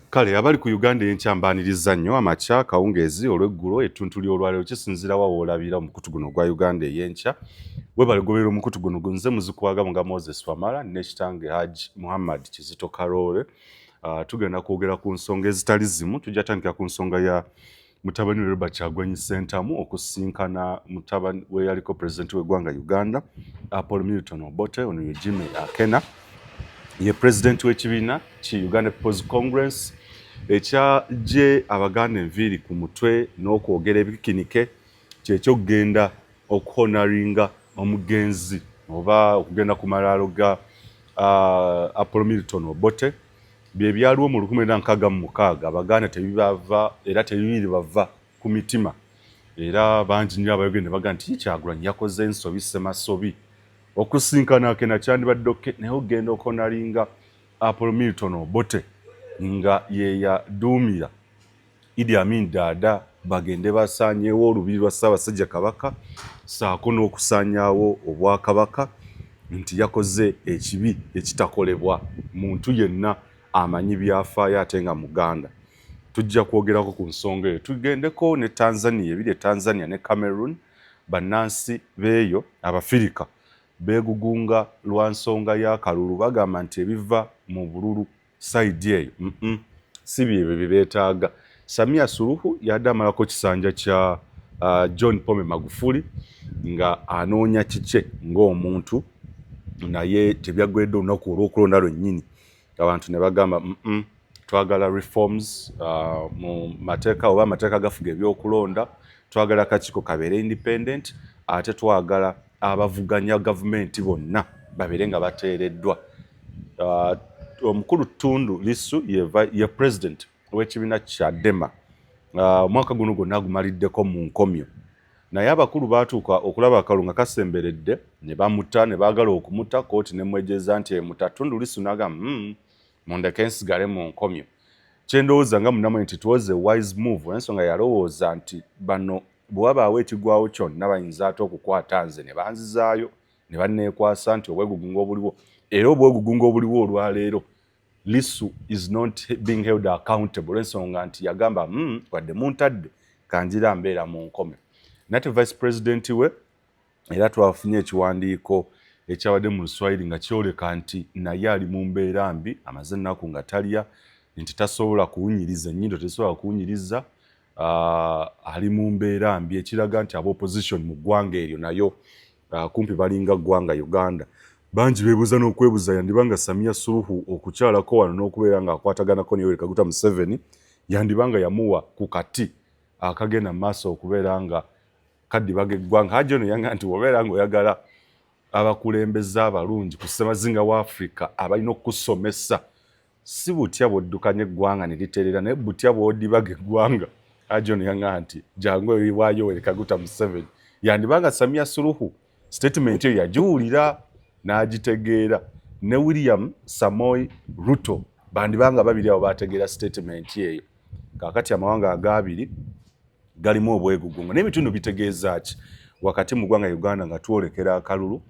Kale abali ku Uganda Eyenkya, mbaaniriza nnyo amakya, kawungeezi, olweggulo, ettuntu ly'olwaleero, kisinziira wa woolabira omukutu guno ogwa Uganda Eyenkya. Webale goberera omukutu guno. Gunze muzikwagamu nga Moses Wamala ne kitange Haj Muhammad Kizito Karoole. Tugenda kwogera ku nsonga ezitali zimu. Tujja tandikira ku nsonga ya mutabani we Robert Kyagulanyi Ssentamu okusinkana mutabani we yaliko pulezidenti w'eggwanga Uganda, Apollo Milton Obote. Ono ye Jimmy Akena, ye pulezidenti w'ekibiina ki Uganda People's Congress, ekyagye Abaganda enviiri ku mutwe n'okwogera ebikinike kyekyokugenda okuhonoringa omugenzi oba okugenda ku malaalo ga Apollo Milton Obote. Bye byaliwo mu 1966, Abaganda tebibava era tebibiri bava ku mitima, era bangi nnyo abayogere ne bagaa nti Kyagulanyi yakoze ensobi semasobi okusinkana Akena. Kyandibadde okay, naye okugenda okuhonoringa Apollo Milton Obote nga ye yaduumira Idi Amin Dada bagende basaanyeewo olubiri lwa Ssaabasajja Kabaka saako n'okusaanyaawo obwakabaka, nti yakoze ekibi ekitakolebwa muntu yenna amanyi byafaayo ate nga Muganda. Tujja kwogerako ku nsonga eyo. Tugendeko ne Tanzania, ebiri e Tanzania ne Cameroon. Bannansi beeyo Abafirika beegugunga lwa nsonga y'akalulu. Bagamba nti ebiva mu bululu side eyo si byebyo bye beetaaga. Samia Suluhu yadde amalako kisanja kya John Pombe Magufuli nga anoonya kikye ng'omuntu, naye tebyaggweredde olunaku olw'okulonda lwennyini, abantu ne bagamba, Twagala reforms mu mateeka oba amateeka gafuga ebyokulonda, twagala akakiiko kabeere independent, ate twagala abavuganya gavumenti bonna babeere nga bateereddwa." Omukulu Tundu Lissu ye president w'ekibiina Chadema. Omwaka guno gwonna gumaliddeko mu nkomyo, naye abakulu baatuuka okulaba akalulu nga kasemberedde ne bamuta, ne baagala okumuta, kooti nemwejeza nti emuta. Tundu Lissu n'agamba, mundeke nsigale mu nkomyo." Kyendowooza nga munamwe nti it was a wise move, olwensonga yalowooza nti bano bwe wabaawo ekigwawo kyonna bayinza ate okukwata nze ne banzizaayo ne banneekwasa nti obwegugunga obuliwo. Era obwegugunga obuliwo olwaleero, Lissu is not being held accountable, olwensonga nti yagamba, wadde muntadde, kanjira mbeera mu nkomyo." Nate vice president we era twafunye ekiwandiiko ekyabadde mu Luswayiri nga kyoleka nti naye ali mu mbeera mbi, amaze ennaku nga talya, nti tasobola kuwunyiriza, ennyindo tesobola kuwunyiriza, ali mu mbeera mbi, ekiraga nti aba opposition mu ggwanga eryo nayo kumpi balinga ggwanga Uganda. Bangi beebuuza n'okwebuuza yandibanga Samia Suluhu okukyalako wano n'okubeera ng'akwataganako ne Yoweri Kaguta Museveni, yandibanga yamuwa ku kati akagenda mu maaso okubeera nga kaddibaga eggwanga. Haji ono yanga nti bw'obeera ng'oyagala abakulembeze abalungi ku ssemazinga wa Africa abalina okukusomesa, si butya bw'oddukanya eggwanga ne literera, naye butya bw'odibaga eggwanga. Haji ono yanga nti jangu ewa Yoweri Kaguta Museveni. Yandibanga Samia Suluhu statement eyo yagiwulira n'agitegeera, ne William Samoei Ruto, bandibanga babiri abo bategeera statement eyo. Kaakati amawanga agabiri galimu obwegugungo n'ebitundu bitegeeza ki wakati mu ggwanga Uganda nga twolekera akalulu?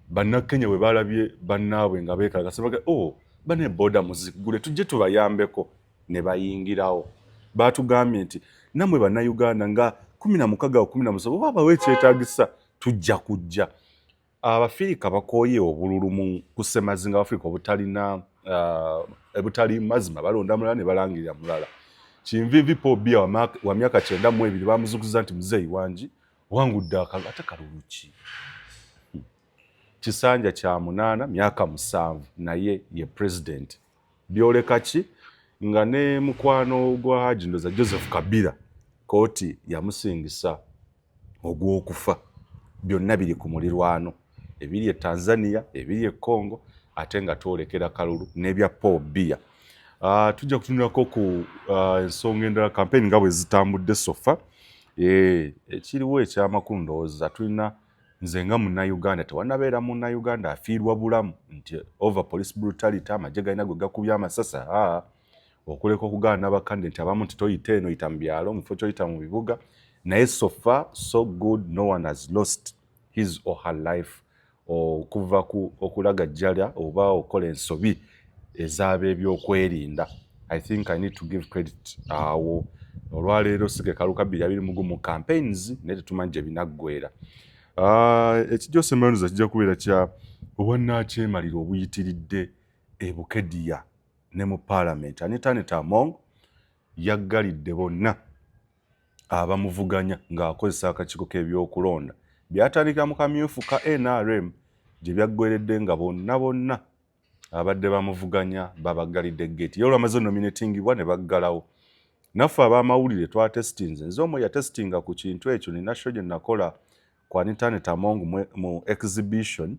Bannakenya bwe balabye bannaabwe nga beekalakasa, baga, "Oh, bane boda muzigule tujje tubayambeko," ne bayingirawo. Batugambye nti nammwe Bannayuganda nga 16, 17 oba abawo ekyetaagisa, tujja kujja. Abafirika bakooye obululu mu kusemazinga Afrika obutalina ebutali mazima, balonda mulala ne balangirira mulala. Kinvinvi Paul Biya wa myaka 92 bamuzukuza nti, "Muzeeyi wangi, wangudde akalulu." Ate kalulu ki? Kisanja kya munaana, myaka 7, naye ye president. Byoleka ki nga ne mukwano gwa Haji ndoza Joseph Kabila kooti yamusingisa ogw'okufa. Byonna biri ku mulirwano, ebiri e Tanzania, ebiri e Congo, ate nga twolekera kalulu n'ebya Paul Biya. Tujja kutunulako ku ensonga endala, kampeyini nga bwe zitambudde so far. Ekiriwo ekyamakulu ndowooza tulina, nze nga Munnayuganda, tewanabeera Munnayuganda afiirwa bulamu nti over police brutality, amagye galina gwe gakubye amasasi, okuleka okugaana bakandidate abamu nti toyita eno, yita mu byalo mu kifo kyoyita mu bibuga. Naye so far so good, no one has lost his or her life okuva ku okulagajjala oba okukola ensobi ez'ab'ebyokwerinda. I think I need to give credit awo. Olwaleero si ke kalulu ka 2021 campaigns, naye tetumanyi gye binaggwera. Ekijja osembayo kijja kubeera kya obwannakyemalira obuyitiridde e Bukedea ne mu Parliament. Anita Annet Among yaggalidde bonna abamuvuganya ng'akozesa akakiiko k'ebyokulonda. Byatandikira mu kamyufu ka NRM, gye byaggweredde nga bonna bonna abadde bamuvuganya babaggalidde gate. Ye olwamaze nominatingibwa ne baggalawo. Naffe ab'amawulire twatestinze, nze omwe yatestinga ku kintu ekyo. Nina show gye nakola ku Anita Annet Among mu exhibition.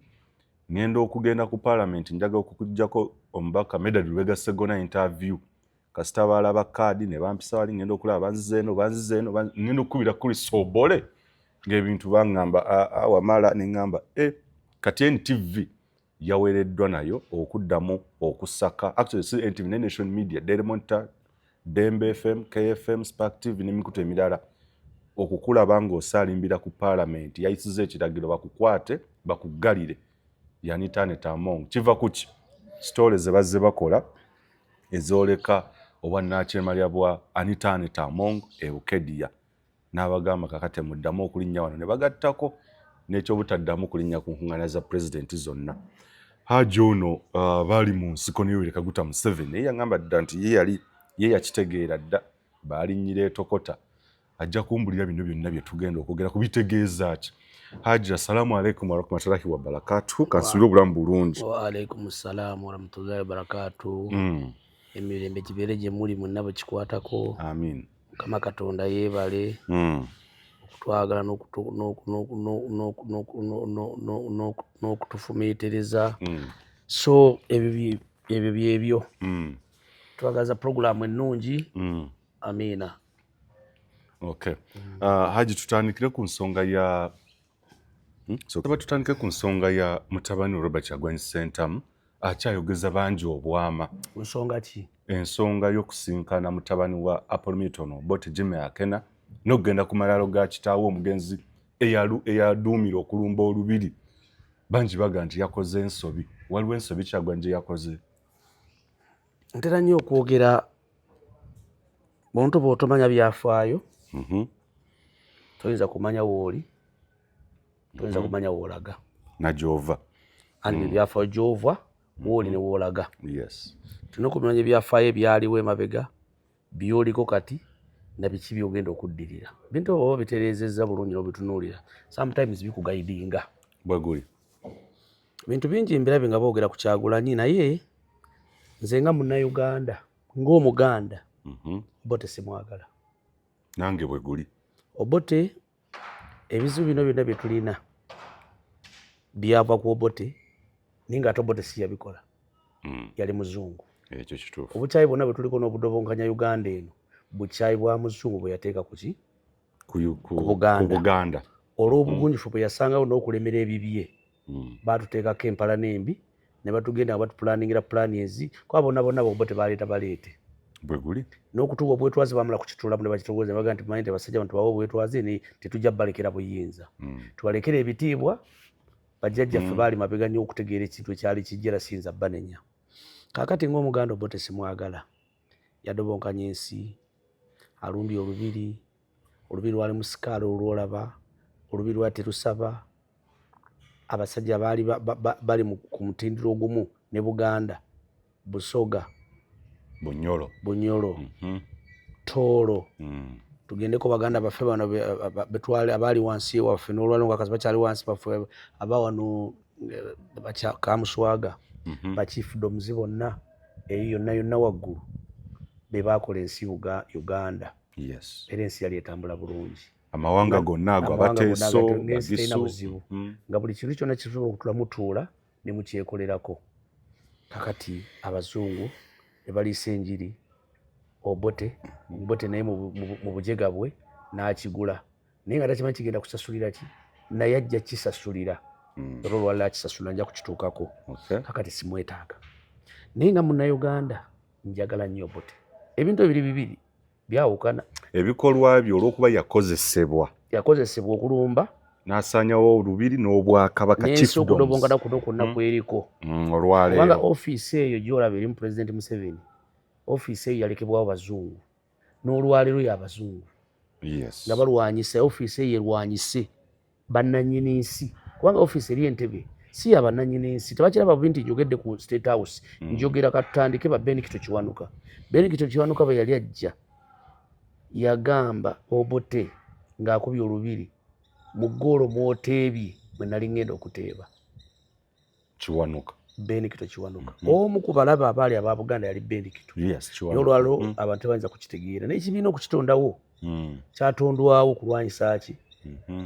Ngenda okugenda ku Parliament, njaga okukuggyako omubaka Medard Lubega Ssegona interview. Kasita baalaba kaadi ne bampisa wali, ngenda okulaba banziza eno, banziza eno, ngenda okukubira Chris Obore ng'ebintu baŋŋamba wamala ne ŋŋamba e kati NTV yaweereddwa nayo okuddamu okusaka. Actually si NTV ne Nation Media, Daily Monitor, Dembe FM, KFM, Spark TV n'emikutu emirala okukulaba ng'osaalimbira ku Parliament. Yayisiza ekiragiro bakukwate bakuggalire Anita Annet Among. Kiva kuki? Story ze bazze bakola ezooleka obwannakyemalya bwa Anita Annet Among e Bukedia, n'abagamba kakati muddamu okulinnya wano, ne bagattako n'ekyobutaddamu kulinnya ku nkuŋŋaana za pulezidenti zonna. Haji ono baali mu nsiko ne Yoweri Kaguta Museveni, naye yagamba dda nti ye yali ye yakitegeera dda baalinnyira etokota. Ajja kumbulira bino byonna bye tugenda okwogera kubitegeeza ki. Haji, assalamu alaikum warahmatullahi wabarakatuh, kansubire obulamu bulungi. Waalaikum ssalamu warahmatullahi wabarakatuh. Emirembe gibeere gye muli mwenna bwe kikwatako. Amin. Mukama Katonda yeebale okutwagala n'okutufumiitiriza. So ebyo byebyo. Twagaza puroguramu ennungi. Amiina. Okay. Haji, tutandikire ku nsonga ya So, tutandike ku nsonga ya mutabani Robert Kyagulanyi Ssentamu akyayogeza bangi obwama. Nsonga ki? Ensonga y'okusinkana mutabani wa Apollo Milton Obote, Jimmy Akena, n'okugenda ku malaalo ga kitaawe omugenzi eyaduumira okulumba olubiri. Bangi baga nti yakoze ensobi. Waliwo ensobi Kyagulanyi gye yakoze? Ntera nnyo okwogera, muntu bw'otomanya byafaayo, toyinza kumanya wooli, toyinza kumanya woolaga. Nagyova. Andi ebyafaayo, gy'ova, wooli ne woolaga. Tulina okumanya ebyafaayo ebyaliwo emabega, byoliko kati, na biki byogenda okuddirira. Bintu oba bitereezezza bulungi n'obitunuulira, sometimes bikuguidinga. Bwe guli. Bintu bingi mbirabye nga boogera ku Kyagulanyi, naye nze nga Munnayuganda, ng'Omuganda, Obote simwagala. Nange bwe guli. Obote, ebizibu bino byonna bye tulina byava ku Obote, naye ng'ate Obote si yabikola. Yali muzungu. Ekyo kituufu. Obukyayi bwonna bwe tuliko n'obudobonkanya Uganda eno, bukyayi bwa muzungu bwe yateeka ku ki? Ku Buganda. Ku Buganda. Olw'obugunjufu bwe yasangawo n'okulemera ebibye, baatuteekako empala n'embi ne batugenda nga batupulaningira pulaani ezi, kuba bonna bonna Obote baleeta baleete. Bwe guli. N'okutuwa obwetwaze, bamala kukituulamu ne bakitowooza ne bagamba nti manyi nti abasajja bano tubawe obwetwaze ne tetujja balekera buyinza, tubalekere ebitiibwa. Bajjajjaffe baali mabega nnyo okutegeera ekintu ekyali kijja, era siyinza banenya. Kaakati ng'Omuganda, Obote simwagala. Yadobonkanya ensi, alumbye olubiri, olubiri lwali musikaala olwolaba, olubiri lwali terusaba. Abasajja baali bali ku mutendera ogumu ne Buganda, Busoga, Bunyoro. Bunyoro, Tooro. Tugendeko baganda baffe bano betwali abaali wansi waffe n'olwaliro nga kazi bakyali wansi baffe, aba wano Kamuswaga, bachiefdoms bonna eyo yonna yonna waggulu be baakola ensi Uganda. Era ensi yali etambula bulungi. Amawanga gonna ago, Amawanga gonna Abateeso, ng'ensi terina Bagisu. buzibu. Nga buli kintu kyonna kisobola okutula mutuula ne mukyekolerako. Kakati abazungu ne baliisa enjiri Obote, Obote naye mu bujega bwe n'akigula, naye nga takimanyi kigenda kusasulira ki, naye ajja kisasulira. Era olwaliro akisasula, nja kukituukako. Kakati simwetaaga, naye nga Munnayuganda njagala nnyo Obote. Ebintu ebiri bibiri byawukana. Ebikolwa bye, olw'okuba yakozesebwa. Yakozesebwa okulumba. N'asaanyawo olubiri n'obwakabaka. N'ensi okudobonkana kuno kwonna kweriko. Olwaleero. Kubanga ofiisi eyo gyolaba erimu Pulezidenti Museveni. Ofiisi eyo yalekebwawo bazungu, n'olwaleero y'abazungu. Nga balwanyisa ofiisi eyo, erwanyise bannannyini nsi, kubanga ofiisi eri Entebe si ya bannannyini nsi. Tebakiraba bubi nti njogedde ku State House. Njogera katutandike ba Ben Kato Kiwanuka. Ben Kato Kiwanuka bwe yali ajja, yagamba Obote ng'akubye olubiri mu ggoolo, mwoteebye bwe nali ngenda okuteeba. Kiwanuka. Ben Kato Kiwanuka, omu ku balabe abaali aba Buganda yali Ben Kato. Yes, Kiwanuka. Olwalo abantu tebayinza kukitegeera, naye ekibiina okukitondawo, kyatondwawo kulwanyisa ki?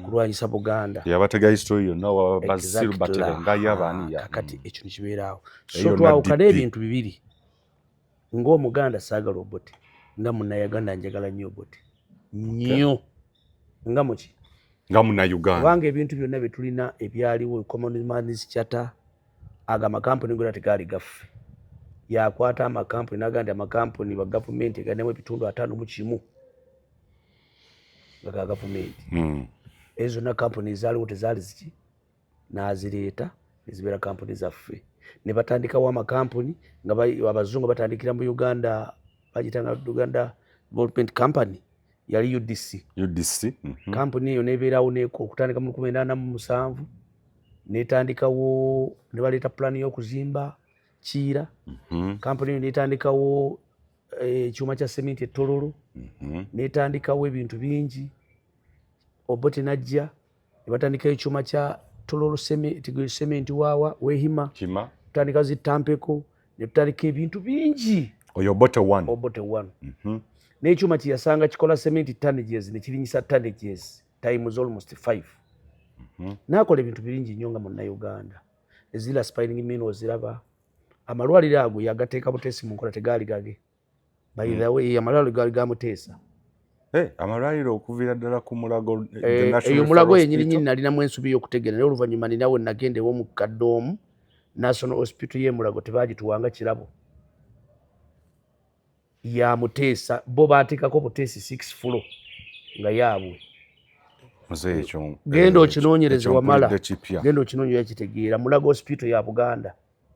Kulwanyisa Buganda. Yabatega history yonna wa basiru baterengayo abaani ya. Kakati ekyo nekibeeraawo. Eyo So yonna twawukana DP. ebintu bibiri. Ng'Omuganda saagala Obote, nga Munnayuganda njagala nnyo Obote, nnyo nga muki Nga Munnayuganda. Kubanga ebintu byonna bye tulina ebyaliwo, Common Man's Charter, ago amakampuni gonna tegaali gaffe. Yakwata amakampuni naga nti amakampuni ba gavumenti egalinamu ebitundu 51 nga ga gavumenti. Ezo zonna kampuni ezaaliwo tezaali ziki, n'azireeta nezibeera kampuni zaffe, ne batandikawo amakampuni nga abazungu batandikira mu Uganda, bagitanga Uganda Development Company, yali UDC. UDC. Kampuni eyo nebeerawo neko okutandika mu 1987, netandikawo ne baleeta pulaani y'okuzimba Kiira. Kampuni eyo netandikawo ekyuma kya seminti e Tororo. Netandikawo ebintu bingi. Obote najja ne batandikawo ekyuma kya Tororo sementi waawa wehima. Kima. Tutandika zitampeko, ne tutandika ebintu bingi. Oyo Obote one. Obote one. N'ekyuma kyeyasanga kikola sementi tonnages, ne kirinyisa tonnages times almost five. N'akola ebintu bingi nnyo nga Munnayuganda. Ezira spinning mill oziraba, amalwaliro ago yagateeka buteesi mu nkola, tegaali gage. By the way, amalwaliro gaali ga Muteesa. Hey, amalwaliro okuviira ddala ku Mulago. Eyo Mulago yenyini nyini nalinamu ensobi y'okutegeera, naye oluvannyuma ninawe nagenda ew'omukadde omu. National Hospital y'e Mulago tebagituwanga kirabo, ya Muteesa. Bo baateekako buteesi six floor nga yaabwe. Genda okinoonyereze wamala, genda okinoonyereza kitegeera. Mulago Hospital ya Buganda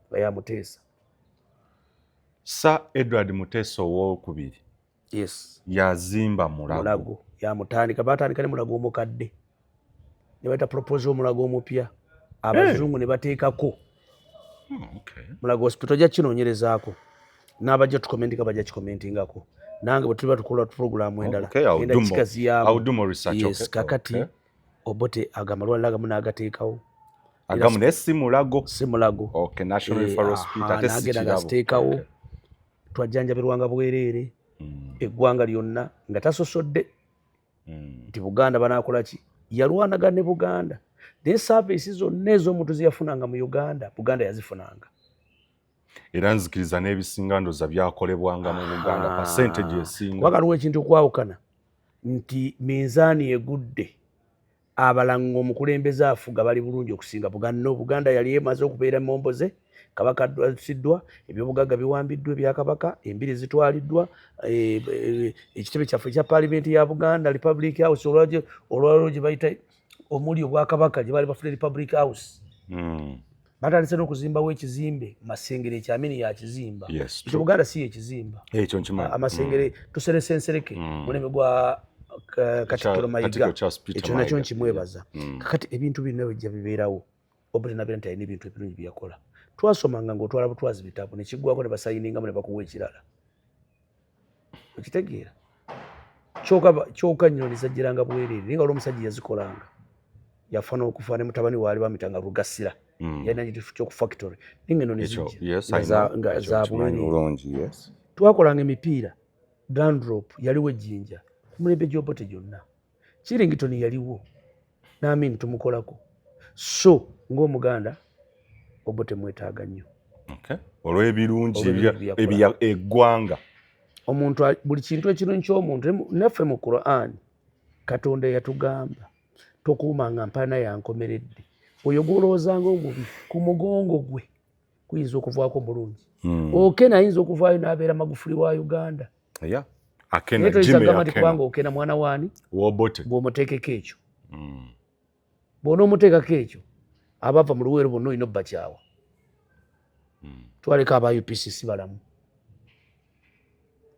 nga ya Muteesa. Sir Edward Muteesa Owokubiri. Yes. Yazimba Mulago. Mulago yamutandika, batandika ne Mulago omukadde, ne baita proposal Omulago omupya, abazungu ne bateekako Mulago Hospital. Ojja kinoonyerezaako, n'abajja tucommentinga bajja kicommentingako. Nange bwe tuliba tukola puroguramu endala enda kikaziyaamu. Yes, kakati Obote ago amalwaliro agamu n'agateekawo. Agamu, naye si Mulago. Si Mulago. N'agenda ngaziteekawo. Twajjanjabirwanga bwereere eggwanga lyonna nga tasosodde nti Buganda banaakola ki. Yalwanaga ne Buganda, naye service zonna ez'omuntu zeyafunanga mu Uganda, Buganda yazifunanga. Era nzikiriza n'ebisinga ndoza byakolebwanga mu Buganda, percentage esinga. Kubanga waliwo ekintu okwawukana nti minzaani egudde, abalanga omukulembeze afuga bali bulungi okusinga Buganda. No, Buganda yali emaze okubeera momboze, Kabaka addwasiddwa, ebyobugagga biwambiddwa ebyakabaka, embiri zitwaliddwa, ekitebe kyaffe ekya Paalimenti ya Buganda, Republic House, olwaliro gye bayita omuli obwakabaka gye baali bafuna Republic House. Batandise n'okuzimbawo ekizimbe Masengere, ekyamini yakizimba. Ekyo Buganda si yekizimba. Ekyo nkimanyi. Amasengere tuserese nsereke mulembe gwa Katikkiro Mayiga, ekyo nakyo nkimwebaza. Kakati ebintu bino bijja bibeerawo. Obote nabeera nti alina ebintu ebirungi byeyakola. Twasomanga ngaotwala butwazi bitabo nekiggwako, ne basayiningamu ne bakuwa ekirala, okitegeera? Kyoka nnyonyi zajjiranga bwereere, naye nga waliwo omusajja yazikolanga, yafa n'okufa, ne mutabani waali bamitanga Rugasira. Yalina ekifo kyoku factory, naye nga enoni zijja nga za bwereere. Twakolanga emipiira, Dunlop yaliwo ejjinja ku mulembe gy'Obote gyonna, Kirington yaliwo n'Amin tumukolako. So ng'Omuganda Obote mwetaaga nnyo. Olw'ebirungi eggwanga. Omuntu, buli kintu ekirungi ky'omuntu, naffe mu Quran Katonda yatugamba tokuumanga mpaana yankomeredde. Oyo gw'olowoozanga omubi, ku mugongo gwe kuyinza okuvaako omulungi. Okena ayinza okuvaayo n'abeera Magufuli wa Uganda. Naye toyinza kugamba nti kubanga Okena mwana waani bw'omuteekeko ekyo. Bw'onoomuteekako ekyo, abava mu Luweero bonna olina obbakyawa. Twaleka aba UPCC balamu.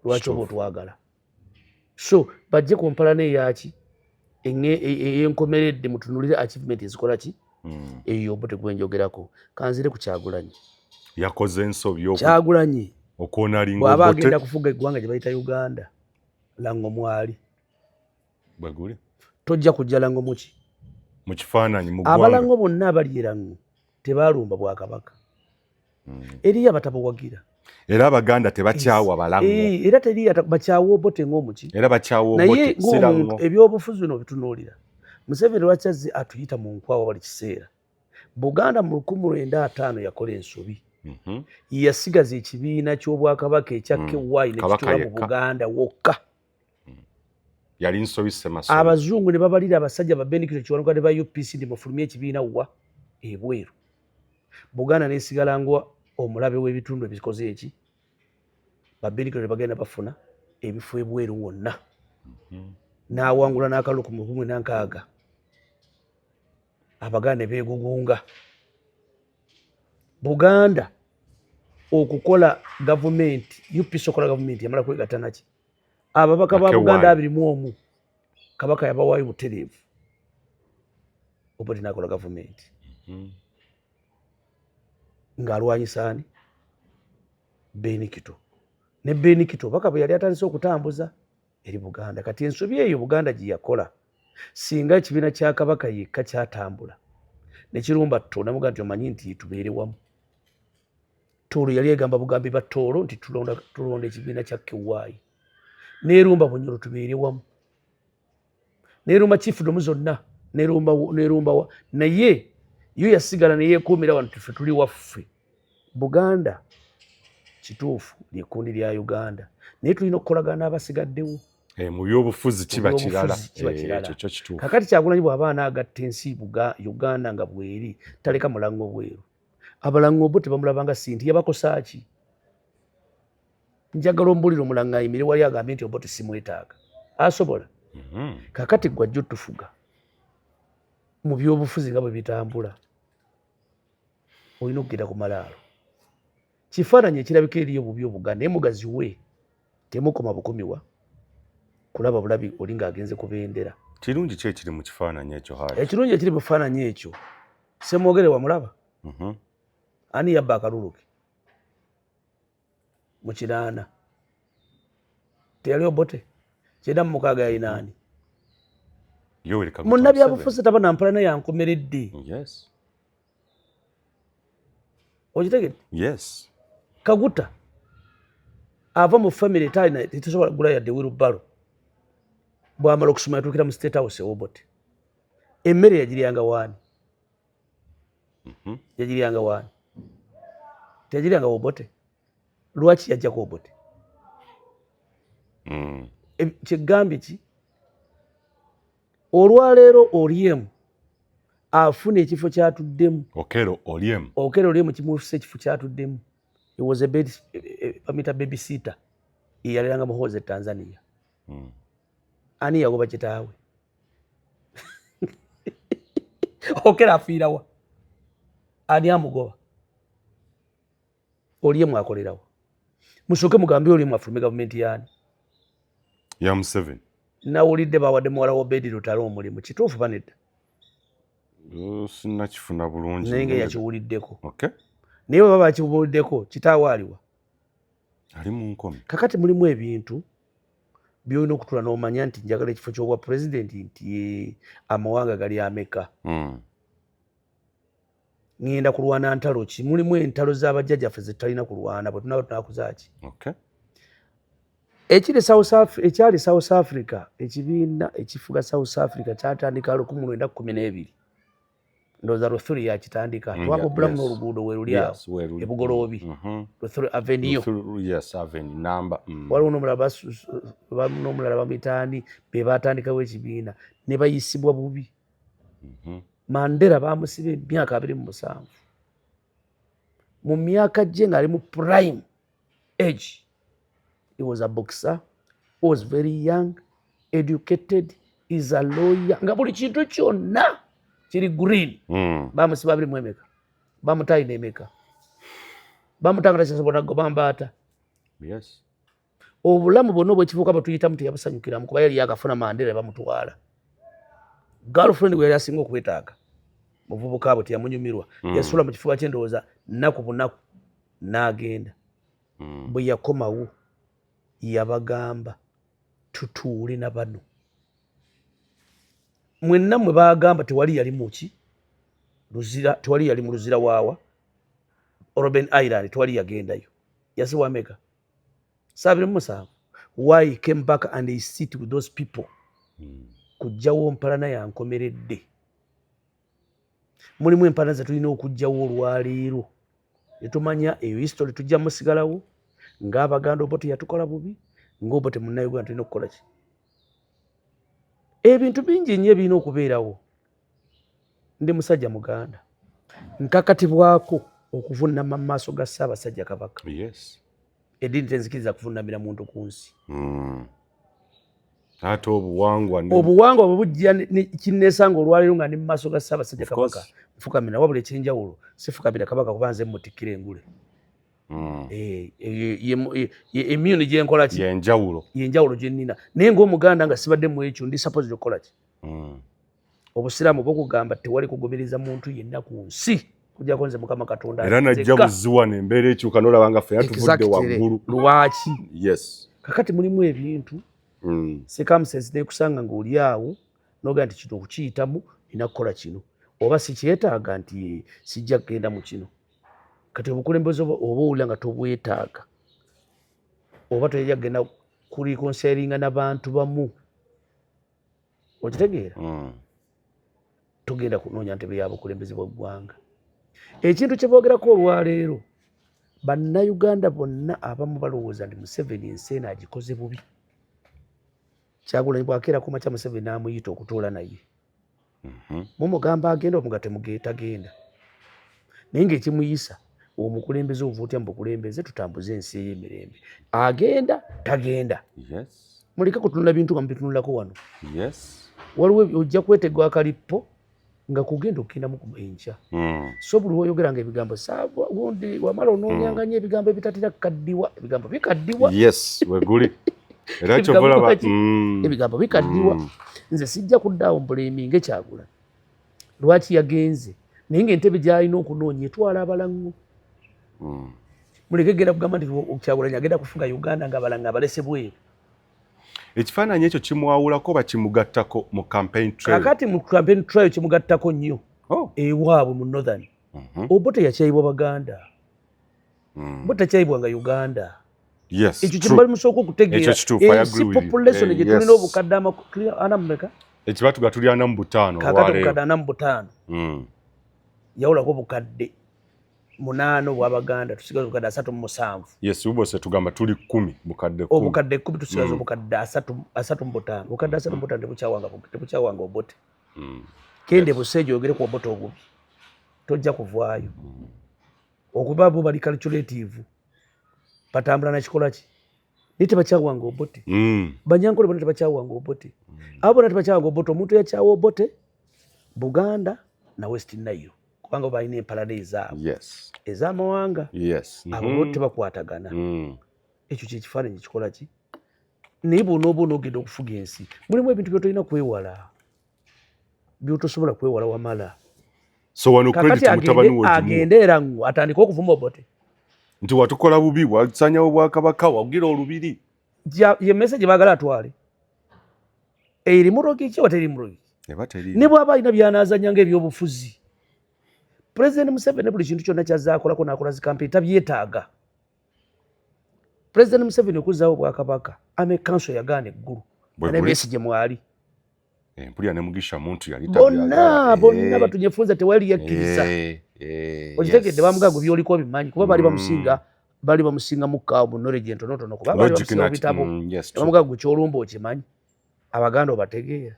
Lwaki oba otwagala? So bajje ku mpalana eyaki eyenkomeredde, mutunulire achievement ezikola ki. Eyo Obote gwenjogerako. Kanzire ku Kyagulanyi. Yakoze ensobi? Kyagulanyi Okwonalinga bw'aba agenda kufuga eggwanga gye bayita Uganda, Lango mwali. Bweguli. Tojja kujja Lango muki? Mu kifaananyi mu Abalango bonna abali erango tebalumba bwakabaka. Eriyo abatabawagira. Era Abaganda tebakyawa Balango. Era teriyo bakyawa Obote ng'omuki. Era bakyawa. Naye ng'omuntu, ebyobufuzi bino bitunuulira, Museveni lwaki azze atuyita mu nkwawa buli kiseera? Buganda mu 1950 yakola ensobi. Yasigaza ekibiina ky'obwakabaka ekya KY nekituula mu Buganda wokka. Yali nsobi semaso. Abazungu ne babalira abasajja ba Benikito Kiwanuka ne ba UPC nti mufulumye ekibiina wa ebweru. Buganda nesigala nga omulabe w'ebitundu ebikoze eki. Ba Benikito ne bagenda bafuna ebifo ebweru wonna. N'awangula n'akalulu ku 1960, Abaganda ne beegugunga. Buganda okukola gavumenti, UPC okola gavumenti, yamala kwegatta naki? Ababaka ba Buganda 21 Kabaka yabawaayo butereevu. Obote nakola gavumenti ng'alwanyisa ani? Benikito. Ne Benikito baka bwe yali atandise okutambuza eri Buganda. Kati ensobi eyo Buganda gye yakola, singa ekibiina kya Kabaka yekka kyatambula nekirumba Tooro, namuga nti omanyi nti tubeere wamu. Tooro yali egamba bugambi ba Tooro nti tulonda ekibiina kya KY. Nerumba Bunyoro, tubeere wamu. Nerumba chiefdom zonna, nerumbawa, naye yo yasigala neyekuumira wano, tufe tuli waffe Buganda. Kituufu lyekkundi lya Uganda, naye tulina okukolagana n'abasigaddewo. Mu byobufuzi kiba kirala. Kiba kirala. Kakati Kyagulanyi bw'aba anaagatta ensi Uganda nga bweri, taleka mulango bweru. Abalango bo tebamulabanga sinti yabakosaaki. Njagala ombulire omulanga ayimire wali agambye nti Obote simwetaaga. Asobola? Kakati gwajja otufuga mu byobufuzi nga bwe bitambula, olina okugenda ku malaalo. Kifaananyi ekirabika eriyo bubi Obuganda, naye mugaziwe, temukoma bukumiwa kulaba bulabi oli ng'agenze ku bendera. Kirungi ki ekiri mu kifaananyi ekyo, Haji? Ekirungi ekiri mu kifaananyi ekyo, Semwogere wamulaba? Mhm. Ani yabba akalulu ke mu 80? Teyali Obote? 96 yalina ani? Yoweri Kaguta. Munnabyabufuzi taba nampalana yankomeredde. Okitegedde? Yes. Kaguta ava mu famire etalina, tetusobola kugula yadde wheelbarrow. Bwamala okusoma yatuukira mu State House ewobote. Emmere yagiryanga waani? Yagiryanga waani? Teyagiryanga Obote? Lwaki yajjako Obote? Kyegambye ki? Olwaleero Oryem afuna ekifo kyatuddemu. Okello Oryem. Okello Oryem kimufisa ekifo kyatuddemu. It was a bed, bamita babysitter, eyaleranga Muhoozi e Tanzania. Ani yagoba kitaawe? Okello afiirawa? Ani amugoba? Oryem akolerawa? Musooke mugambe Oryem afulume gavumenti yaani? Ya Museveni. Nawulidde bawadde muwala wa Obedi Lutalo omulimu. Kituufu banedda? Sinnakifuna bulungi. Naye nga yakiwuliddeko. Okay. Naye bwe baba bakiwuliddeko, kitaawe aliwa? Ali mu nkomi. Kakati mulimu ebintu byolina okutula n'omanya nti njagala ekifo ky'obwa pulezidenti, nti amawanga gali ameka? Ŋŋenda kulwana ntalo ki? Mulimu entalo z'abajjajjaffe zetutalina kulwana bwe tunaba tunakuzaaki. Okay. Ekiri South ekyali South Africa, ekibiina ekifuga South Africa kyatandika 1912, ndowooza Luthuli yakitandika. Twakubulamu n'oluguudo weruli awo. Yes, weruli. Ebugoloobi. Luthuli Avenue. Yes, Avenue number. Waliwo n'omulala n'omulala bamuyitaani, be batandikawo ekibiina ne bayisibwa bubi. Mandela bamusiba emyaka 27 mu myaka gye ng'ali mu prime age. He was a boxer, was very young, educated, is a lawyer, nga buli kintu kyonna kiri green. Bamusiba abiri mu emeka? Bamutayina emeka? Bamutanga takyasobola nagoba mbaata. Obulamu bwonna obwekivuka bwe tuyitamu teyabusanyukiramu, kuba yali yakafuna Mandela, bamutwala girlfriend gwe yali asinga okwetaaga muvubuka bwe teyamunyumirwa. Yasula mu kifuba kyendowooza nnaku bunaku n'agenda. Bwe yakomawo yabagamba, "Tutuule na bano mwenna." Mwe bagamba tewali yali muki Luzira, tewali yali mu Luzira, waawa Robben Island tewali yagendayo. Yasibwa ameka? 27. Why he came back and he sit with those people? Kujjawo mpalana yankomeredde. Mulimu empalana zetulina okugjawo olwaleero netumanya eyo history, tujja musigalawo ng'Abaganda. Oba teyatukola bubi, ng'oba temunnauganda, tulina okukola ki? Ebintu bingi nnyo ebirina okubeerawo. Ndi musajja Muganda, nkakatibwako okuvunama mu maaso ga Ssaabasajja Kabaka. Eddiini tenzikiriza kuvunamira muntu ku nsi. Ate obuwangwa? Obuwangwa bwe bujja kinneesanga olwaleero nga ndi mu maaso ga Ssaabasajja Kabaka, nfukamira. Wabula ekyenjawulo, sifukamira Kabaka kuba nze mutikkira engule. Eh, emyuni gyenkola ki? Yenjawulo. Yenjawulo gyenina. Naye ngaomuganda nga sibadde mu ekyo, ndi supposed okukola ki? Obusiraamu bukugamba tewali kugumiriza muntu yenna ku nsi kujjako nze Mukama Katonda. Era najja buziwa embeera ekyuka nolaba nga ffena tuvudde waggulu. Lwaki? Kakati mulimu ebintu, circumstance nekusanga ngaoli awo nogaa nti kino okukiyitamu nina kukola kino, oba sikyetaaga nti sijja kugenda mu kino. Kati obukulembeze oba owulira nga tobwetaaga, oba toyajja kugenda kureconcilinga n'abantu bamu, okitegeera? Tugenda kunoonya ntebe ya bukulembeze bwa ggwanga. Ekintu kye boogerako olwaleero, Bannayuganda bonna abamu balowooza nti Museveni ensi eno agikoze bubi. Kyagulanyi bwakeera ku makya, Museveni n'amuyita okutuula naye, mumugamba agenda, omuga tagenda. Naye ngaekimuyisa omukulembeze, ova otya mu bukulembeze, tutambuze ensi ey'emirembe, agenda tagenda. Muleke kutunula bintu nga mubitunulako wano. Waliwo ojja kwetegwa akalippo nga kugenda okugendamu enkya. So buli woyogeranga ebigambo gundi wamala onoonyanga nnyo ebigambo ebitatera kukaddiwa. Ebigambo bikaddiwa. Yes, weguli era kyovolaba. Ebigambo bikaddiwa. Nze sijja kuddaawo mblaminge Kyagula lwaki yagenze, naye ngaentebe gyalina okunoonya etwala abalaŋŋo. Muleke genda kugamba nti Kyagulanyi agenda kufuga Uganda nga abalanga abalese bweru. Ekifaananyi ekyo kimwawulako oba kimugattako mu campaign trail? Kakati mu campaign trail kimugattako nnyo. Ewaabwe mu northern, Obote yakyayibwa Baganda. Bo takyayibwanga Uganda. Ekyo kyembali musooka okutegeera. Ensi population gye tulina obukadde 40 mumeka? Ekibatuga tuli 45. Kakati obukadde 45, yawulako obukadde 8 obwabaganda, tusigaza obukadde 37. Yes, ubose tugamba tuli 10, bukadde 10. Obukadde 10, tusigaza obukadde 35. Obukadde 35 tebukyawanga Obote. Kende Buseejo oyogere ku Obote obubi, tojja kuvaayo. Okuba bo bali calculative, batambula nakikola ki, naye tebakyawanga Obote. Banyankole bona tebakyawanga Obote. Abo bona tebakyawanga Obote. Omuntu yakyawa Obote Buganda na West Nile, kubanga balina empalana ezaabwe ez'amawanga. Abo bo tebakwatagana. Ekyo kyekifaananyi kikola ki? Naye bwonooba onoogenda okufuga ensi, mulimu ebintu byotolina kwewala, byotosobola kwewala wamala. So wano credit mutabani wo agende era ngu atandike okuvuma Obote. Nti watukola bubi, wasanyawo bwakabaka, wagira olubiri. Ye message baagala atwale eri murogi ki oba teri murogi? Ne bw'aba alina byanaazanya ngaebyobufuzi, President Museveni buli kintu kyonna kyazaakolako n'akola zi campaign tabyetaaga. President Museveni okuzaawo obwakabaka, army council yagaana eggulu ne Besigye mwali. Eh, mpulira ne Mugisha Muntu yali bonna bonna batunyefunza, tewali yakkiriza. Okitegedde? Bamugago byoliko obimanyi, kuba baali bamusinga, bali bamusinga mukaawo mu knowledge entonotono, kuba bali bamusinga bitabo. Bamugago kyolumba okimanyi, Abaganda obategeera.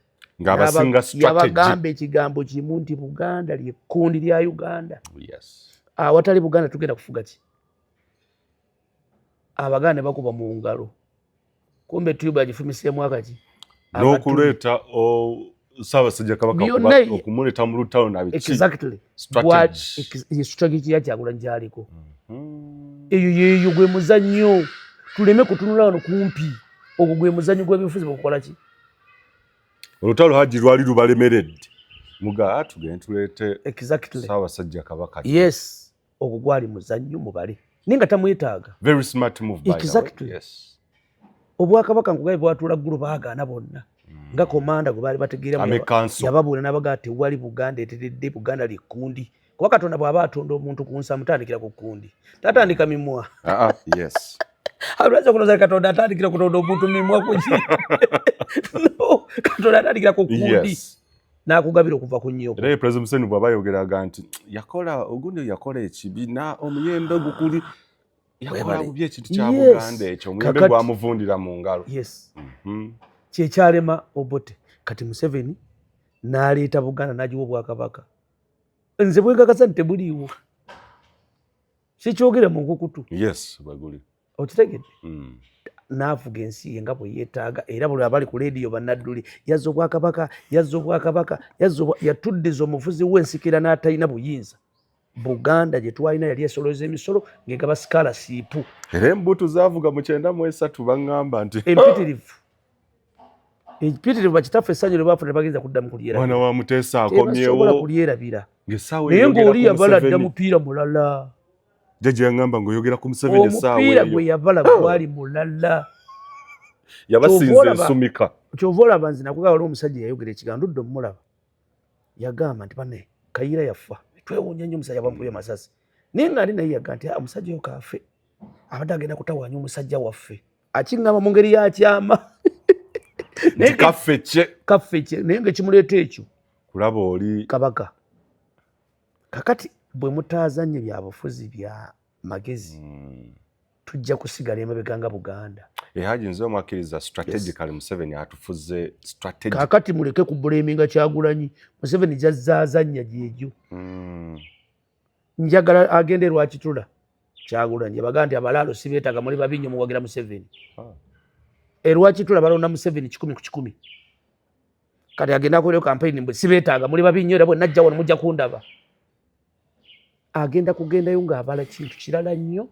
Yabagamba ekigambo kimu nti Buganda lyekkundi lya Uganda. Awatali Buganda tugenda kufuga ki? Abaganda ne bakuba mu ngalo, kumbe tube agifumiseemu akaki. N'okuleeta Ssaabasajja Kabaka okumuleeta mu lutalo. Nabiki strategy ya Kyagulanyi gyaliko. Eyo yeeyo gwe muzannyo. Tuleme kutunula wano kumpi. Ogwo gwe muzannyo gw'ebyobufuzi bwekukola ki? Olutalo Haji lwali lubalemeredde. Muga tugende tuleete exactly Ssaabasajja Kabaka. Yes, ogwo gwali muzannyo mubale. Naye nga tamwetaaga. Very smart move by exactly. The way. Yes. Obwakabaka nkugaye bwatuula ggulu baagaana bonna. Nga komanda gwe baali bategeera yababuula n'abagaa tewali Buganda eteredde, Buganda likkundi. Kuba Katonda bw'aba atonda omuntu ku nsi amutandikira ku kkundi. Tatandika mimwa. Yes. Lwaki okulowooza Katonda atandikira kutonda omuntu mimwa ku ki? No, Katonda atandikira ku kkundi. Yes. N'akugabira okuva ku nnyoko. Era President Museveni bw'aba ayogeraga nti yakola ogundi yakola ekibi na omuyembe gukuli yakola bubi ekintu kya Buganda ekyo omuyembe gwamuvundira mu ngalo. Yes. Kyekyalema Obote. Kati Museveni n'aleeta Buganda n'agiwa obwakabaka. Nze bwe nkakasa nti tebuliiwo. Sikyogere mu nkukutu. Yes, bwe guli. Okitegedde? N'afuga ensi ye nga bwe yeetaaga era buli abali ku leediyo bannadduli yazza obwakabaka, yazza obwakabaka, yazza yatuddiza omufuzi w'ensikira n'atalina buyinza. Buganda gye twalina yali esoloza emisolo ng'egaba scholarship. Era embuto zaavuga mu 93 baŋŋamba nti empitirivu. Empitirivu bakitaffe essanyu lye baafuna tebagenza kuddamu kulyerabira. Mwana wa Muteesa akomyewo. Tebasobola kulyerabira. Ng'essaawa Naye eyogera ng'oli ku yabala dda Museveni. mupiira mulala. Jjajja yaŋŋamba ng'oyogera ku Museveni essaawa Omupiira eyo. gwe yabala gwali mulala. Yabasinza ensumika. Kyova olaba nze nakugamba waliwo omusajja eyayogera ekigambo ndudde omulaba. Yagamba nti banne Kayiira yafa. Twewuunya nnyo omusajja bamukubye amasasi. Naye nga ndi naye yagamba nti omusajja oyo kaafe. Abadde agenda kutawaanya omusajja waffe. Akiŋŋamba mu ngeri ya kyama. Nti kaffe kye. Kaffe kye. Naye ng'ekimuleeta ekyo. Kulaba oli. Kabaka. Kakati bwe mutaazannye bya bufuzi bya magezi. Tujja kusigala emabega nga Buganda. Haji nze omwakkiriza strategically Museveni atufuze strategic. Kakati muleke kubulaminga Kyagulanyi. Museveni gy'azzaazannya gyegyo. Njagala agende Rwakitula. Kyagulanyi yabaga nti abalaalo si beetaaga muli babi nnyo muwagira Museveni. Rwakitula balonda Museveni 100 ku 100. Kati agenda akoleyo campaign mbu si beetaaga muli babi nnyo era bwe najja wano mujja kundaba. Agenda kugendayo ng'abala kintu kirala nnyo.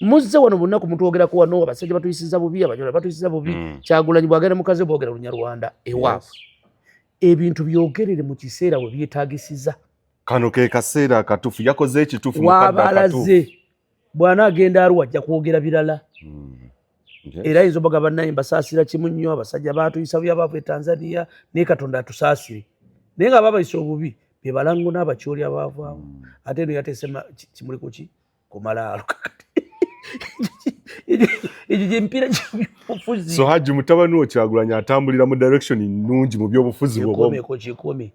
Muzze wano bunaku mutwogerako wano abasajja batuyisiza bubi, abanyola batuyisiza bubi. Kyagulanyi bw'agenda mukazi we boogera Lunyarwanda ewaabwe. Ebintu byogerere mu kiseera we byetaagisiza. Kano ke kaseera akatuufu, yakoze ekituufu mu kadde akatuufu. Waabalaze. Bw'anaagenda Arua ajja kwogera birala. Era ayinza obaga bannaye mbasaasira kimu nnyo, abasajja baatuyisa bubi abaava e Tanzania, naye Katonda atusaasire. Naye nga baabayisa obubi, be balango n'abakyoli abaavaawo. Ate eno yateese kimuli ku ki? Ku malaalo kakati. Ekyo gy'emipiira gy'ebyobufuzi. So Haji mutabani wo Kyagulanyi atambulira mu direction nnungi mu byobufuzi bw'obwo. Kikuumeko, kikuume.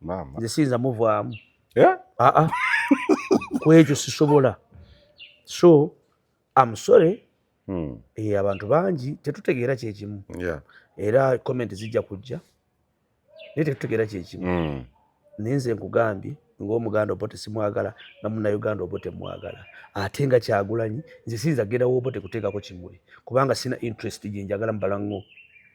Maama. Nze siyinza muvaamu. Ku ekyo sisobola. So, I'm sorry. Abantu bangi tetutegeera kye kimu. Era comment zijja kujja. Naye tetutegeera kye kimu. Naye nze nkugambye ng'Omuganda Obote simwagala, nga Munnayuganda Obote mwagala. Ate nga Kyagulanyi, nze siyinza kugenda w'Obote kuteekako kimuli, kubanga sina interest gye njagala mu balango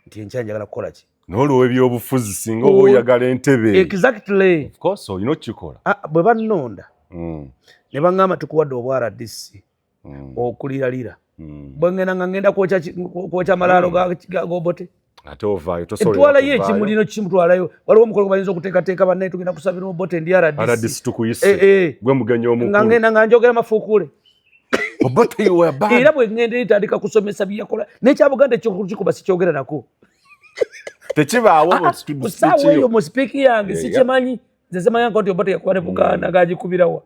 nti enkya njagala kukola ki. N'olw'ebyobufuzi singa oba oyagala entebe. Exactly. Of course, olina okukikola. Bwe bannonda, ne baŋŋamba tukuwadde obwa RDC, okuliralira. Bwe ŋŋenda nga ŋŋenda kwokya malaalo ga Obote. Ate ovaayo, tosobola Etwalayo kuvaayo. ekimuli n'okimutwalayo. Waliwo omukolo gwe bayinza okuteekateeka bannaye tugenda kusabira Obote ndi RDC. RDC tukuyise. Gwe mugenyi omukulu. Nga ŋŋenda nga njogera mafuukuule. Obote you were bad. Era bwe ŋŋenda etandika kusomesa bye yakola. N'ekya Buganda eky'okukikuba sikyogera nako. Tekibaawo mu Ku ssaawa speech eyo yo. mu speech yange sikimanyi. Nze simanyi nti Obote yakuba ne Buganda ng'agikubirawa.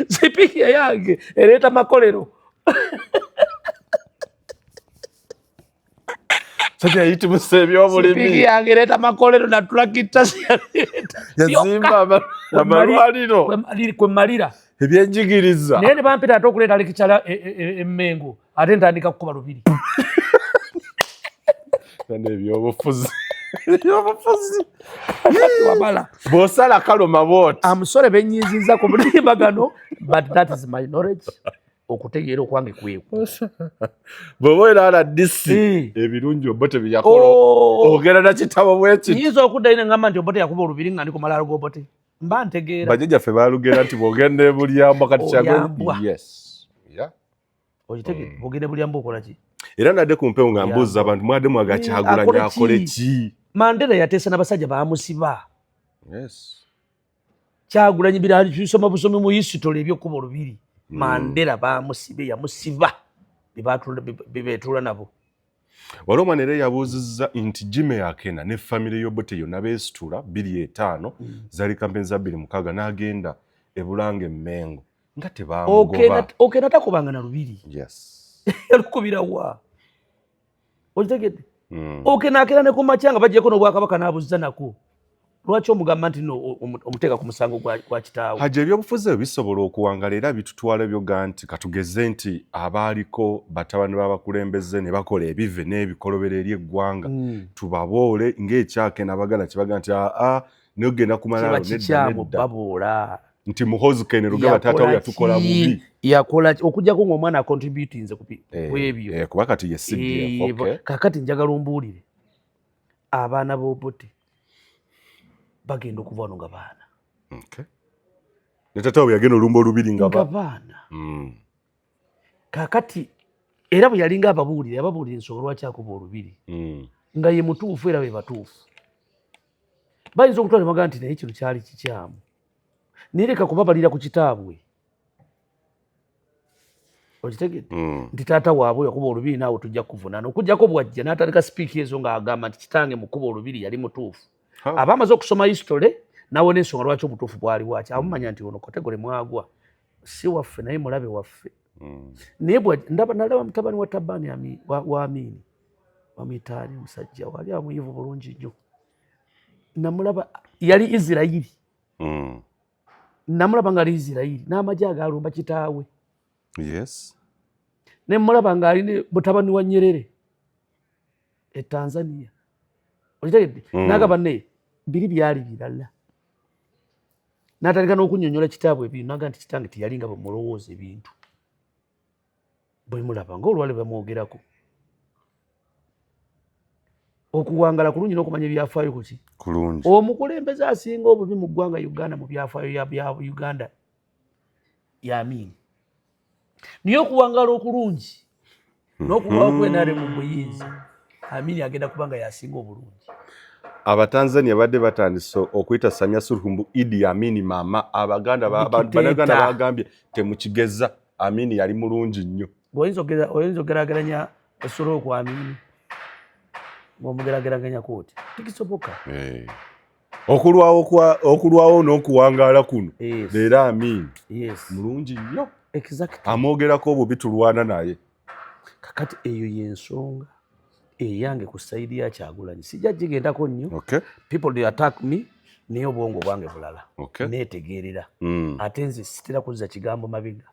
Speech yange ereeta makolero. Sajja yayitimusa ebyobulimi. Speech yange ereeta makolero na tulakita yaleeta. Yazimba amalwaliro. Kwe mmalira. Ebyenjigiriza. Naye ne bampita ate okuleeta lekikyala Emmengo, ate ntandika kukuba lubiri. Nane ebyobufuzi. Ebyobufuzi. Wabala. Bw'osala kaluma bw'oti. I'm sorry bennyinzizza ku mutimbagano, but that is my knowledge. Okutegeera okwange kwekwo. Bw'oba era RDC, ebirungi Obote bye yakola, ogenda na kitabo bwe kiti. Nyinza okuddayo ne ŋŋamba nti Obote yakuba olubiri nga ndi ku malaalo g'Obote. Mba ntegeera. Bajjajjaffe baalugera nti bw'ogenda ebulyambwa kati Olyambwa. Yes. Yeah. Okitegedde? Bw'ogenda ebulyambwa okola ki? Era nadde ku mpewo nga mbuuza abantu, mwadde mwaga Kyagulanyi akole akole ki? ki? Mandela yateesa n'abasajja baamusiba. Yes. Kyagulanyi birali tusoma busomi mu history ebyokuba olubiri. Mandela baamusibe, yamusiba bebetuula nabo. Waliwo omwana era yabuuzizza nti Jimmy Akena ne famire y'Obote yonna beesitula 2005, zaali kampeni za 2006, n'agenda e Bulange Mmengo nga tebamugoba. Okena takubanga na lubiri. Yes. Yalukubira wa? Okitegedde? Okena akera ne ku makya nga baggyeko n'obwakabaka n'abuzza nako. Lwaki omugamba nti no omuteeka ku musango gwa kitaawe? Hajji, ebyobufuzi ebyo bisobola okuwangala era bitutwala byoga nti katugeze nti abaaliko batabani b'abakulembeze ne bakola ebive n'ebikolobero eri eggwanga, tubaboole ng'ekyakena Abaganda kyebaga nti aa nogenda kumala kiba kikyamu baboola. Nti Muhoozi Kainerugaba taata we yatukola bubi. Yakola okuggyako ng'omwana acontributinze ku ebyo. Kuba kati ye CDF. Okay. Kakati njagala ombuulire, abaana b'Obote bagenda okuva wano nga baana. Okay. Ne taata we yagenda olumba olubiri nga nga baana. Kakati era bwe yalinga ababuulira, yababuulira ensonga lwaki akuba olubiri, nga ye mutuufu era be batuufu. Bayinza okutwala ne bagamba nti naye kino kyali kikyamu, naye leka kubabalira ku kitaabwe. Okitegedde? Nti taata waabwe yakuba olubiri, naawe tujja kuvunaana. Okuggyako bwajja n'atandika speech ezo ng'agamba nti kitange mukuba olubiri yali mutuufu, aba amaze okusoma history nawe n'ensonga lwaki obutuufu bwali bwaki, abumanya nti ono category mwagwa si waffe naye mulabe waffe. Naye ndaba nalaba mutabani wa Tabani wa Amini, bamuyitaani, omusajja wali amuyivu bulungi nnyo, namulaba yali Isirayiri. Namulaba nga ali Isirayiri n'amagye agalumba kitaawe. Nemulaba ng'ali ne mutabani wa Nyerere e Tanzania. Okitegedde? Nagamba naye biri byali birala, n'atandika n'okunnyonnyola kitaabwe ebintu, naga nti kitange teyali nga bwe mulowooza ebintu bwemulaba ng'olwali bamwogerako. Okuwangala kulungi n'okumanya ebyafaayo kuki? Kulungi. Omukulembeze asinga obubi mu ggwanga Uganda, mu byafaayo bya Uganda, y'Amini. Naye okuwangala okulungi n'okulwawo kwenare mu buyinza, Amini agenda kuba nga yasinga obulungi. Abatanzania badde batandise okuyita Samia Suluhu mbu Idi Amini mama. Abaganda Dictator. Bannayuganda bagambye temukigeza, Amini yali mulungi nnyo. Oyinza ogerageranya Suluhu ku Amini ng'omugerageraganya kooti? Tekisoboka. Eh. Okulwawo n'okuwangaala kuno, leero Amini mulungi nnyo. Amwogerako obubi tulwana naye. Kakati eyo yensonga eyange ku side ya Kyagulanyi. Sijja gigendako nnyo. People, they attack me, naye obwongo bwange bulala. Neetegeerera. Ate nze sitera kuzza kigambo mabega.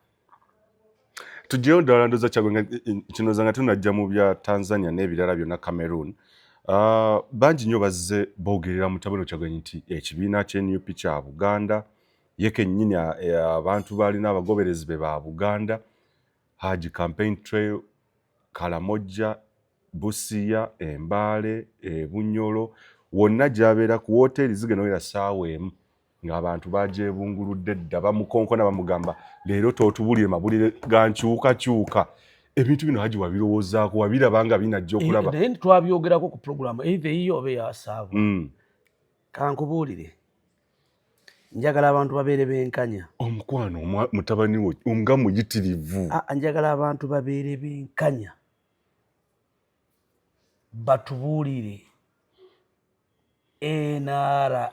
Tugyeyo ddala ndoza Kyagulanyi kinoza nga tunajja mu bya Tanzania n'ebirala byonna, Cameroon. Bangi nnyo bazze boogerera mutabani Kyagulanyi nti ekibiina kye NUP kya Buganda, ye kennyini abantu balina abagoberezi be ba Buganda. Haji, campaign trail, Kalamojja, Busia, Embaale, Bunyolo, wonna gy'abeera ku woteeri zigenda wera ssaawa 1 ng'abantu bagyebunguludde dda, bamukonkona, bamugamba leero tootubulire mabulire ga nkyukakyuka. Ebintu bino, Haji, wabirowoozaako? Wabiraba nga binajja okulaba? Naye twabyogerako ku program either eyiyo oba eyasaavu. Kankubuulire, njagala abantu babeere benkanya. Omukwano mutabani wo nga muyitirivu. Ah, njagala abantu babeere benkanya, batubuulire NR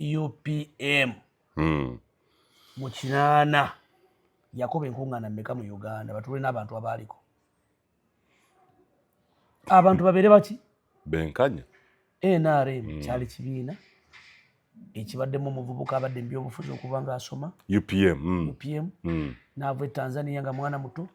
UPM mu 80 yakoba enkuŋŋaana mmeka mu Uganda, batuule n'abantu abaaliko, abantu babeere baki? Benkanya. NRM kyali kibiina ekibaddemu omuvubuka abadde mu byobufuzi okuva ng'asoma. UPM. UPM. N'ava e Tanzania nga mwana muto,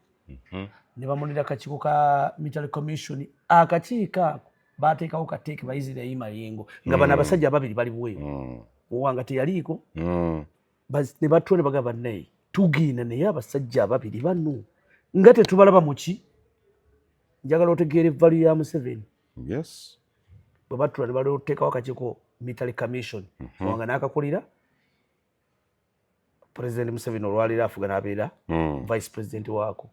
ne bamulira akakiiko ka Military Commission. Akakiiko ako bateekawo kateeke Baisirairi Mayengo, nga bano abasajja ababiri bali bweru. Owanga teyaliiko. Ne batula ne bagamba, naye tugiina, naye abasajja ababiri bano nga tetubalaba muki? Njagala otegeera e value ya Museveni. Bwe batula ne baloteekawo akakiiko. Military Commission. Muwanga n'akakulira President Museveni, olwaleero afuga n'abeera vice president waako.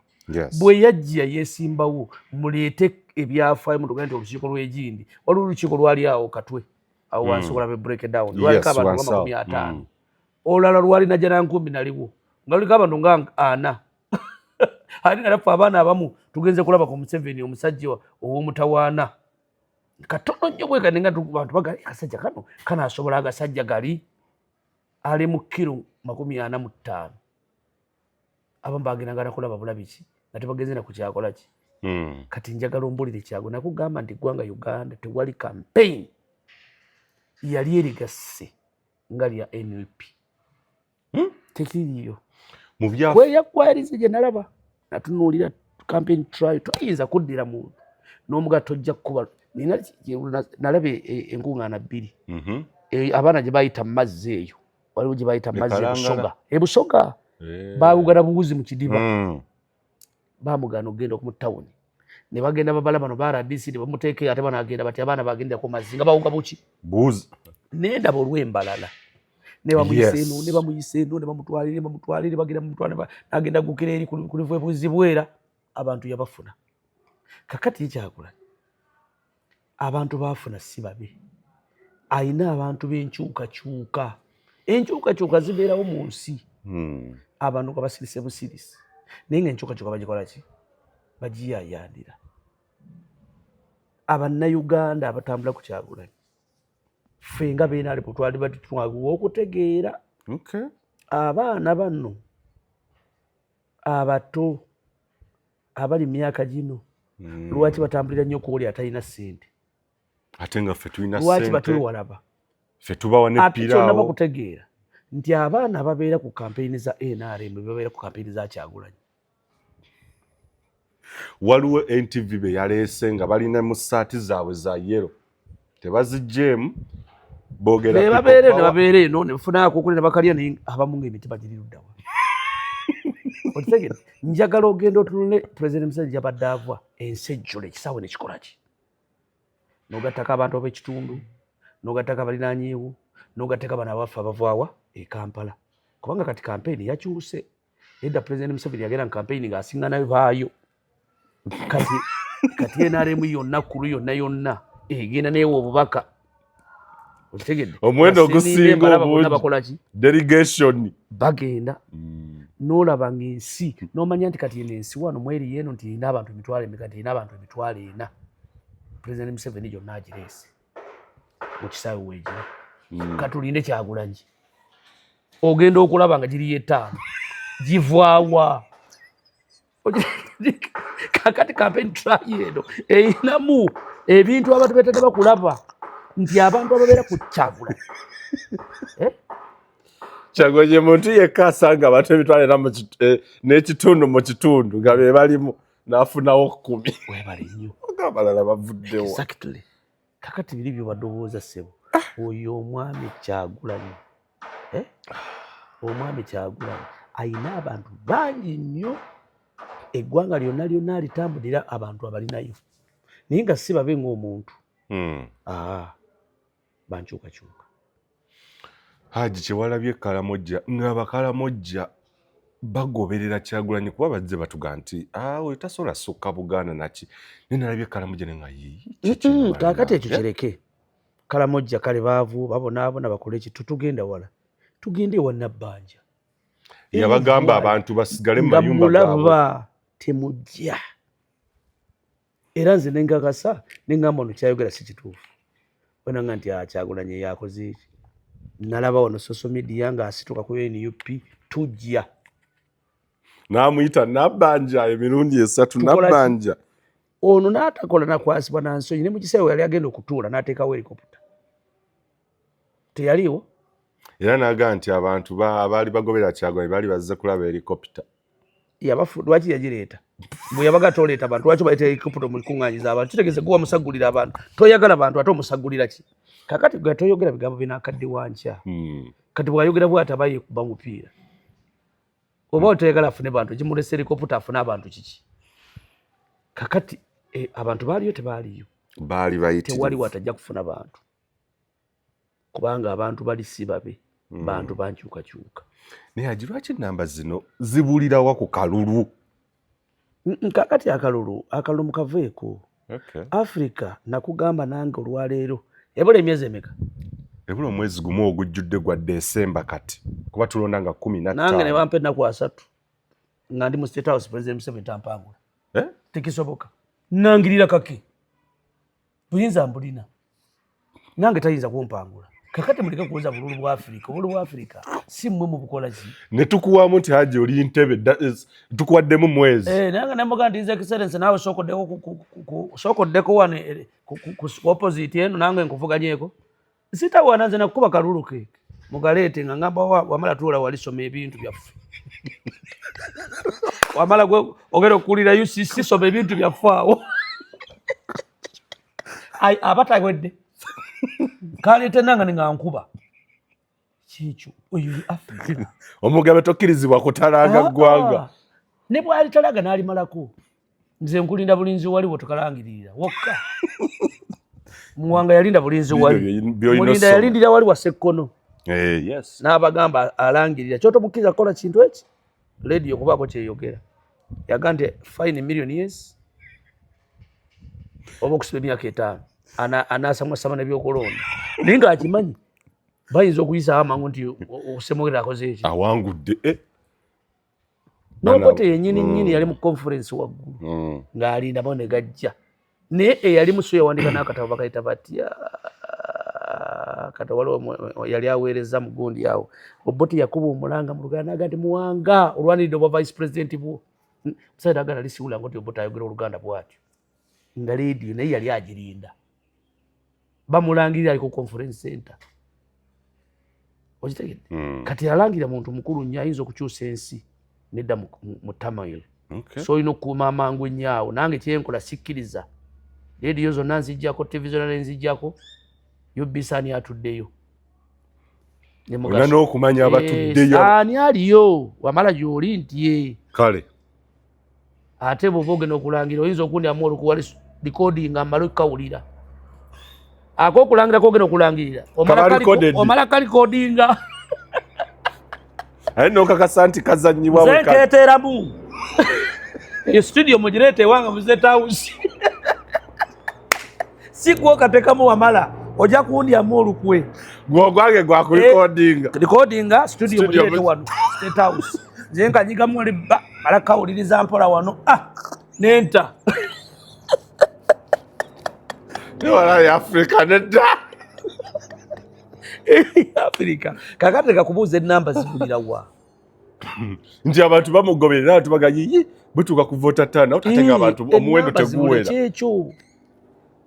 Bwe yajja yeesimbawo, muleete ebyafaayo mutugambe nti olukiiko lw'egindi, waliwo olukiiko lwali awo Katwe awo wansi, olabe break down, lwaliko abantu nga 50. Olulala lwali Najjanankumbi, naliwo nga luliko abantu nga 40, ate nga naffe abaana abamu tugenze kulaba ku Museveni, omusajja ow'omutawaana katono nnyo bwekane, nga bantu baga akasajja kano kanaasobola, agasajja gali ali mu kiro 45, abamu bagendanga nakulaba bulabi ki nga tebagenze nakukyakola ki. Kati njagala ombulire, Kyago, nakugamba nti eggwanga Uganda tewali campaign yali erigasse nga lya NUP. Tekiriyo. Mu bya Kweyakwayirize gye nalaba, natunuulira campaign trail, toyinza kuddira muntu n'omuga tojja kukuba. Nina nalaba enkuŋŋaana bbiri. Abaana gye bayita mu mazzi eyo, waliwo gye bayita mu mazzi. Kalangala. Ebusoga, ebusoga. Bawugana buwuzi mu kidiba. Bamugaana okugenda mu tawuni, ne bagenda babala bano ba RDC ne bamuteeka, ate banagenda bati abaana bagenderako mazzi nga bawuga buki? Buuzi. Nendaba olw'embalala ne bamuyisa eno, ne bamuyisa eno, ne bamutwalire, bamutwalire, bagenda bamutwala, nagenda gukira eri kulivu ebuzibwera, abantu yabafuna. Kakati Kyagulanyi abantu baafuna si babe, ayina abantu b'enkyukakyuka. Enkyukakyuka zibeerawo mu nsi. Abantu nga basirise busirisi, naye nga enkyukakyuka bagikola ki? Bagiyayaanira. Abannayuganda abatambula ku Kyagulanyi, ffe nga beenale twali batitwaguwa okutegeera. Abaana bano abato abali myaka gino, lwaki batambulira nnyo ku oli atalina ssente? Ate nga ffe tulina Lwaki ssente. batwewalaba? Ffe tubawa ne Ate kyonna piraawo. Bakutegeera nti abaana ababeera ku kampeyini za NRM babeera ku kampeyini za Kyagulanyi. Waliwo NTV be yaleese nga balina mu saati zaabwe za yellow, tebazigjeemu, boogera Ne people babeera ne power. Babeera eno ne bafunaako okuli ne bakalya, naye abamu nga emitima giri luddawa? Okitegedde? Njagala ogenda otunule President Museveni gyabadde ava, ensi ejjula, ekisaawe nekikola ki, n'ogattako abantu ab'ekitundu, n'ogattako abalinaanyeewo, n'ogattako bano abaffe abavaawa e Kampala, kubanga kati kampeyini yakyuse. Edda President Museveni yagenda mu kampeyini ng'asiŋŋanayo baayo. Kati NRM yonna kulu yonna yonna egenda neewa obubaka, okitegedde? Omuwendo ogusinga Mbalaba bonna obungi. bakola ki? Delegation. Bagenda n'olaba ng'ensi, n'omanya nti kati eno ensi wano mweri eno nti erina abantu emitwalo emeka, nti erina abantu 400,000. President Museveni gyonna agireese mu kisaawe weegira. Katulinde Kyagulanyi, ogenda okulaba nga giriyo 5 givaawa. Kakati campaign trail eno erinamu ebintu abantu betadde bakulaba nti abantu ababeera ku Kyagulanyi, eh? Kyagulanyi muntu yekka asanga abantu 400 n'ekitundu mu kitundu nga be balimu, n'afunawo 10. Webale nnyo. Nga abalala bavuddewa? Exactly. Kakati biri byobadowooza, ssebo, oyo omwami Kyagulanyi, eh? Omwami Kyagulanyi ayina abantu bangi nnyo, eggwanga lyonna lyonna alitambulira, abantu abalinayo, naye nga si babe ng'omuntu. Aa, bankyukakyuka. Haji, kyewalabye Kalamojja ng'Abakalamojja bagoberera Kyagulanyi, kuba bazze batuga nti awe tasobola sukka Buganda naki, naye nalabye Kalamojja ne nga yii. Kaakati ekyo kireke. Kalamojja kale baavu, babonaabona, bakole ki? Tutugenda wala, tugende ewa Nabbanja. Yabagamba abantu basigale mu Nga mayumba gaabwe. Mulaba temujja, era nze nenkakasa neŋŋamba ono kyayogera si kituufu. Wenanga nti Kyagulanyi yakoze eki, nalaba wano social media ng'asituka ku NUP tujja. N'amuyita Nabbanja emirundi esatu. Tukola ki? Nabbanja. Ono n'atakola nakwasibwa nansonyi, ne mu kiseera we yali agenda okutuula n'ateekawo helikopta, teyaliiwo. Era n'agamba nti abantu abaali bagoberera Kyagulanyi baali bazze kulaba helikopita. Yabafu lwaki yagireeta? Bwe yabaga toleeta abantu, lwaki baleeta helikopta omukuŋŋaanyiza abantu? Kitegeeza gwe wamusagulira abantu, toyagala bantu, ate omusagulira ki? Kakati gwe toyogera bigambo binakadde wankya. Kati bw'ayogera bw'ati aba yeekuba mupiira, oba toyagala afune bantu, kimulesa helikopta afune abantu kiki? Kakati abantu baaliyo, tebaaliyo? Baali bayitirivu. Tewali watajja kufuna bantu. Kubanga abantu bali si babe, bantu bankyukakyuka. Naye agi, lwaki enamba zino zibulirawa ku kalulu? Kakati akalulu mukaveeko. Africa, nakugamba nange olwaleero ebula emyezi emeka? Ebula omwezi gumu ogujjudde gwa Desemba kati, kuba tulonda nga kumi na Nange ne ttaano. bampa ennaku 30 nga ndi mu State House, President Museveni tampangula. Eh? Tekisoboka. Nangirira kake buyinza mbulina, nange tayinza kumpangula. Kakati muleke kuwoza bululu bwa Afirika. Obululu bwa Afirika si mmwe mubukola ki? Ne tukuwamu nti Haji oli ntebe, tukuwaddemu mwezi. Eh, nange nemugaa nti, "His Excellence, naawe sookoddeko sookoddeko wano ku opposite eno, nange nkuvuganyeko." Sitawaana nze nakukuba kalulu ke mugaleete nga ngamba wamala tuula wali soma ebintu byaffe. Wamala gwe ogenda okukulira UCC, soma ebintu byaffe awo. Ai, aba tawedde kaleete nange nga nkuba kyekyo. Oyo ye Africa. Omugabe tokkirizibwa kutalaaga Ah, ggwanga. ah. Ne bwali talaga n'alimalako, nze nkulinda bulinzi wali wotukalangirira wokka. Muwanga yalinda bulinzi wali. By'olina Mulinda osoma. yalindira wali wa Sekkono. Eh, yes. N'abagamba alangirira kyotomukkiriza kukola kintu eki lediyo kubaako kyeyogera. Yaga nti fine million years oba okusiba emyaka 5, anaasamwasama nebyokulonda, naye ng'akimanyi bayinza okuyisawo amangu nti okusemogera akoze eki. Awangudde, eh. N'Obote yennyini nnyini yali mu conference waggulu ng'alinda bo ne gajja, naye eyali musu yawandika n'akatabo bakayita batya kata, waliwo yali aweereza mu gundi awo. Obote yakuba omulanga mu Luganda naga nti, "Muwanga, olwaniridde obwa vice president bwo." Musajja naga nali siwulanga nti Obote ayogera Oluganda bw'atyo, nga leediyo naye yali agirinda bamulangirira ali ku conference center. Okitegedde? Kati alangirira muntu mukulu nnyo ayinza okukyusa ensi nedda mu turmoil. So olina okukuuma amangu ennyo awo. Nange kyenkola, sikkiriza leediyo zonna nzijjako, TV zonna nenzijjako. UBC ani atuddeyo? Ne Olina mugaso. n'okumanya abatuddeyo. Eh, ani aliyo wamala gy'oli nti ye. Kale. Ate bw'oba ogenda okulangira oyinza okundyamu olukuwali recording amale okukawulira ak'okulangira kogenda okulangirira. Omala Kaba recorded. Omala kalikodinga. Aye n'okakasa nti kazannyibwa Nze bwe nkeeteramu eyo studio mugireete ewange mu State House, si kwokateekamu wamala ojja kundyamu olukwe. Gwe ogwange gwa kulikodinga. Recordinga studio. Studio Mugireete wano State House, nze nkanyigamu oli ba mala kawuliriza mpola wano, ah, nenta. Walayi Africa nedda. Africa kakati leka kubuuza enamba zibulira wa. Nti abantu bamugoberera, abantu baga yiyi butuuka ku voter turnout ate nga abantu omuwendo Enamba zibule teguwera. Kyekyo,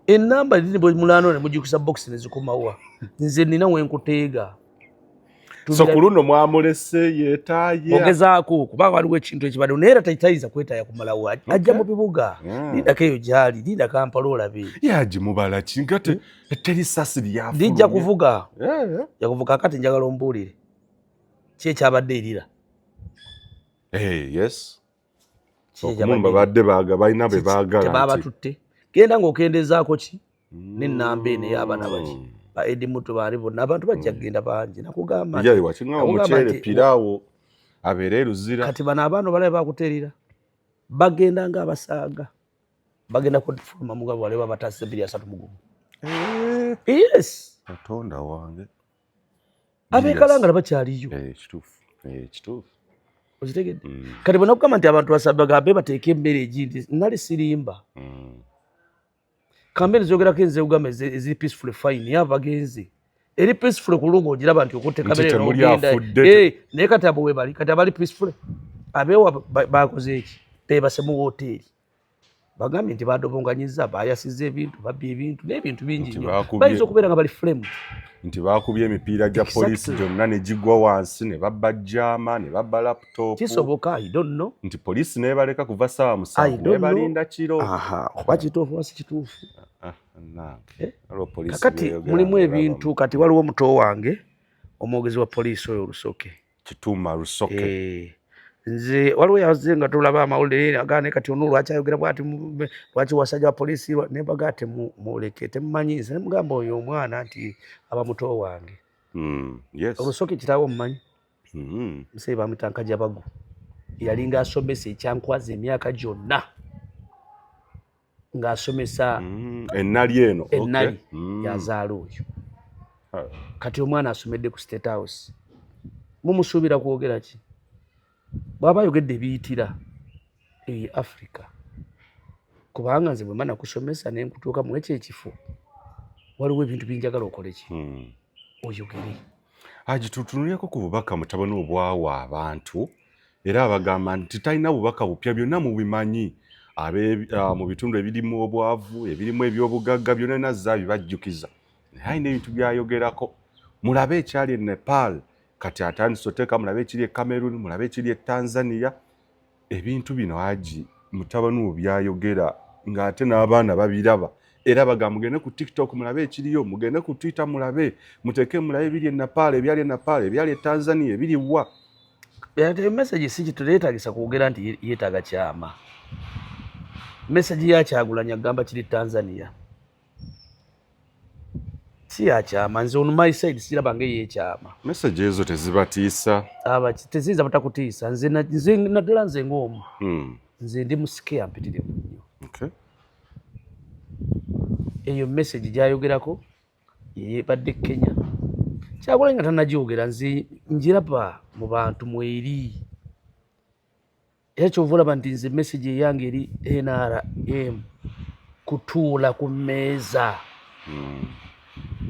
enamba ziri bwe mulano ne mujjukiza box ne zikomawa, nze nina wenkuteega. So ku luno mwamulese yeetaaye? Ogezaako kubanga waliwo ekintu ekibadde, naye era tayinza kwetaaya kumalawo, ajja mu bibuga. Lindako eyo gyali, linda Kampala olabe. Yagimubala ki nga teri sasi lyafulumye? Lijja kuvuga. Eh, Jakuvuga. Kati njagala ombuulire ki ekyabadde erira. Eh, yes. Ki okumumba ekyabadde badde baga balina be baagala nti Tebabatutte, genda ng'okendezaako ki n'ennamba eno ey'abaana baki ba Eddie Mutwe baali bonna, abantu bajja kugenda bangi, nakugamba Yali wakiŋŋawo nakugamba omuceere piraawo abeere eruzira. Kati bano abaana obalabe bakuteerera bagenda ng'abasaaga bagenda kufuluma mugabo waliwo abatase 2031. Eh, Yes. Katonda wange. Abekalangala bakyaliyo. Eh, kituufu. Eh, kituufu. Okitegedde? Kati bwe nakugamba nti abantu bagambe bateeke emmere egindi, nali sirimba. Campaign zogerako enze ugamba eziri peaceful, fine, yaba bagenze eri peaceful ku lungu ogiraba nti okutte Nti kamera temuli n'ogenda. afudde. Eh, naye kati abo webali, kati abali peaceful abeewa bakoze eki? Beebase mu woteeri, bagambye nti badobonganyiza, bayasiza ebintu, babbye ebintu n'ebintu bingi Nti nnyo. bakubye Bayinza okubeera nga bali framed. Nti bakubye emipiira gya poliisi gyonna ne gigwa wansi, ne babba jama, ne babba laptop. Kisoboka, I don't know. Nti poliisi nebaleka kuva ssaawa I 7 don't know. nebalinda kiro. Aha, oba kituufu oba si kituufu. Ah, nange. Eh? Waliwo poliisi Kakati byeyogera mulimu nga ebintu. Kati waliwo muto wange omwogezi wa poliisi oyo Olusoke. Kituuma Lusoke. Eh, Nze waliwo yazze nga tulaba amawulire agane kati ono lwaki ayogera bwati, lwaki wasajja wa poliisi, ne mbaga ati muleke, temumanyi. Nze ne mugamba oyo omwana nti aba muto wange. Olusoke kitaawe omumanyi? Museyi bamuyita Nkajabagu, yalinga asomesa ekyankwaza emyaka gyonna ng'asomesa. Ennali eno. Ennali yazaala oyo. Kati omwana asomedde ku State House, mumusuubira kwogera ki? Bw'aba ayogedde ebiyitira eyo Africa, kubanga nze bwe mba nakusomesa ne nkutuuka mu ekyo ekifo, waliwo ebintu binjagala okole ki? Oyogere. Haji, tutunuleko ku bubaka mutabani obwawa abantu, era abagamba nti talina bubaka bupya, byonna mubimanyi. Mu bitundu ebirimu obwavu, ebirimu ebyobugagga, byonna nazza bibajjukiza, naye alina ebintu byayogerako. Mulabe ekyali e Nepal, kati atandise oteeka, mulabe ekiri e Cameroon, mulabe ekiri e Tanzania. Ebintu bino Haji mutabani wo byayogera ng'ate n'abaana babiraba, era bagamba mugende ku TikTok mulabe ekiriyo, mugende ku Twitter mulabe, muteeke mulabe ebiri e Nepal, ebyali e Nepal, ebyali e Tanzania, ebiri wa. Message si kituleetagisa kwogera nti yeetaaga kyama. Message ya Kyagulanyi agamba kiri Tanzania si yakyama. Nze on my side siraba nga eyekyama. Message ezo tezibatiisa? Teziyinza butakutiisa. Nze naddala nze ng'omu, nze ndi musikeya mpitirivu nnyo. Eyo message gyayogerako yebadde Kenya, Kyagulanyi nga tanagyogera, nze njiraba mu bantu mweri. Era kyova olaba nti nze message eyange eri NRM kutuula ku mmeeza.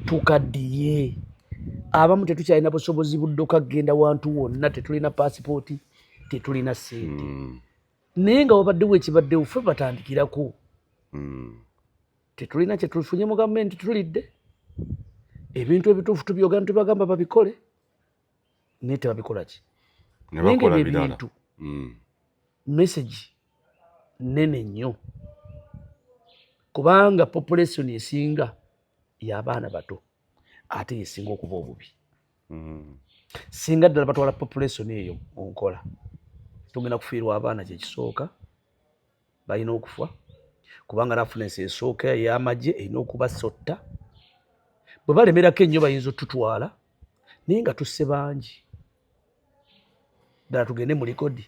Tukaddiye, abamu tetukyalina busobozi budduka kugenda wantu wonna, tetulina pasipooti, tetulina ssente. Naye nga wabaddewo ekibaddewo, ffe batandikirako. Tetulina kyetufunye mu gavumenti, tulidde ebintu ebituufu, tubyogera, tubagamba babikole, naye tebabikola ki? Ne naye nga bakola ebyo birala. Ebintu message nene nnyo, kubanga population esinga y'abaana bato, ate yesinga okuba obubi. Singa ddala batwala population eyo mu nkola, tugenda kufiirwa abaana. Kyekisooka balina okufa, kubanga reference esooka ey'amagye erina okubasotta. Bwe balemerako ennyo bayinza otutwala, naye nga tusse bangi ddala. Tugende mu likodi,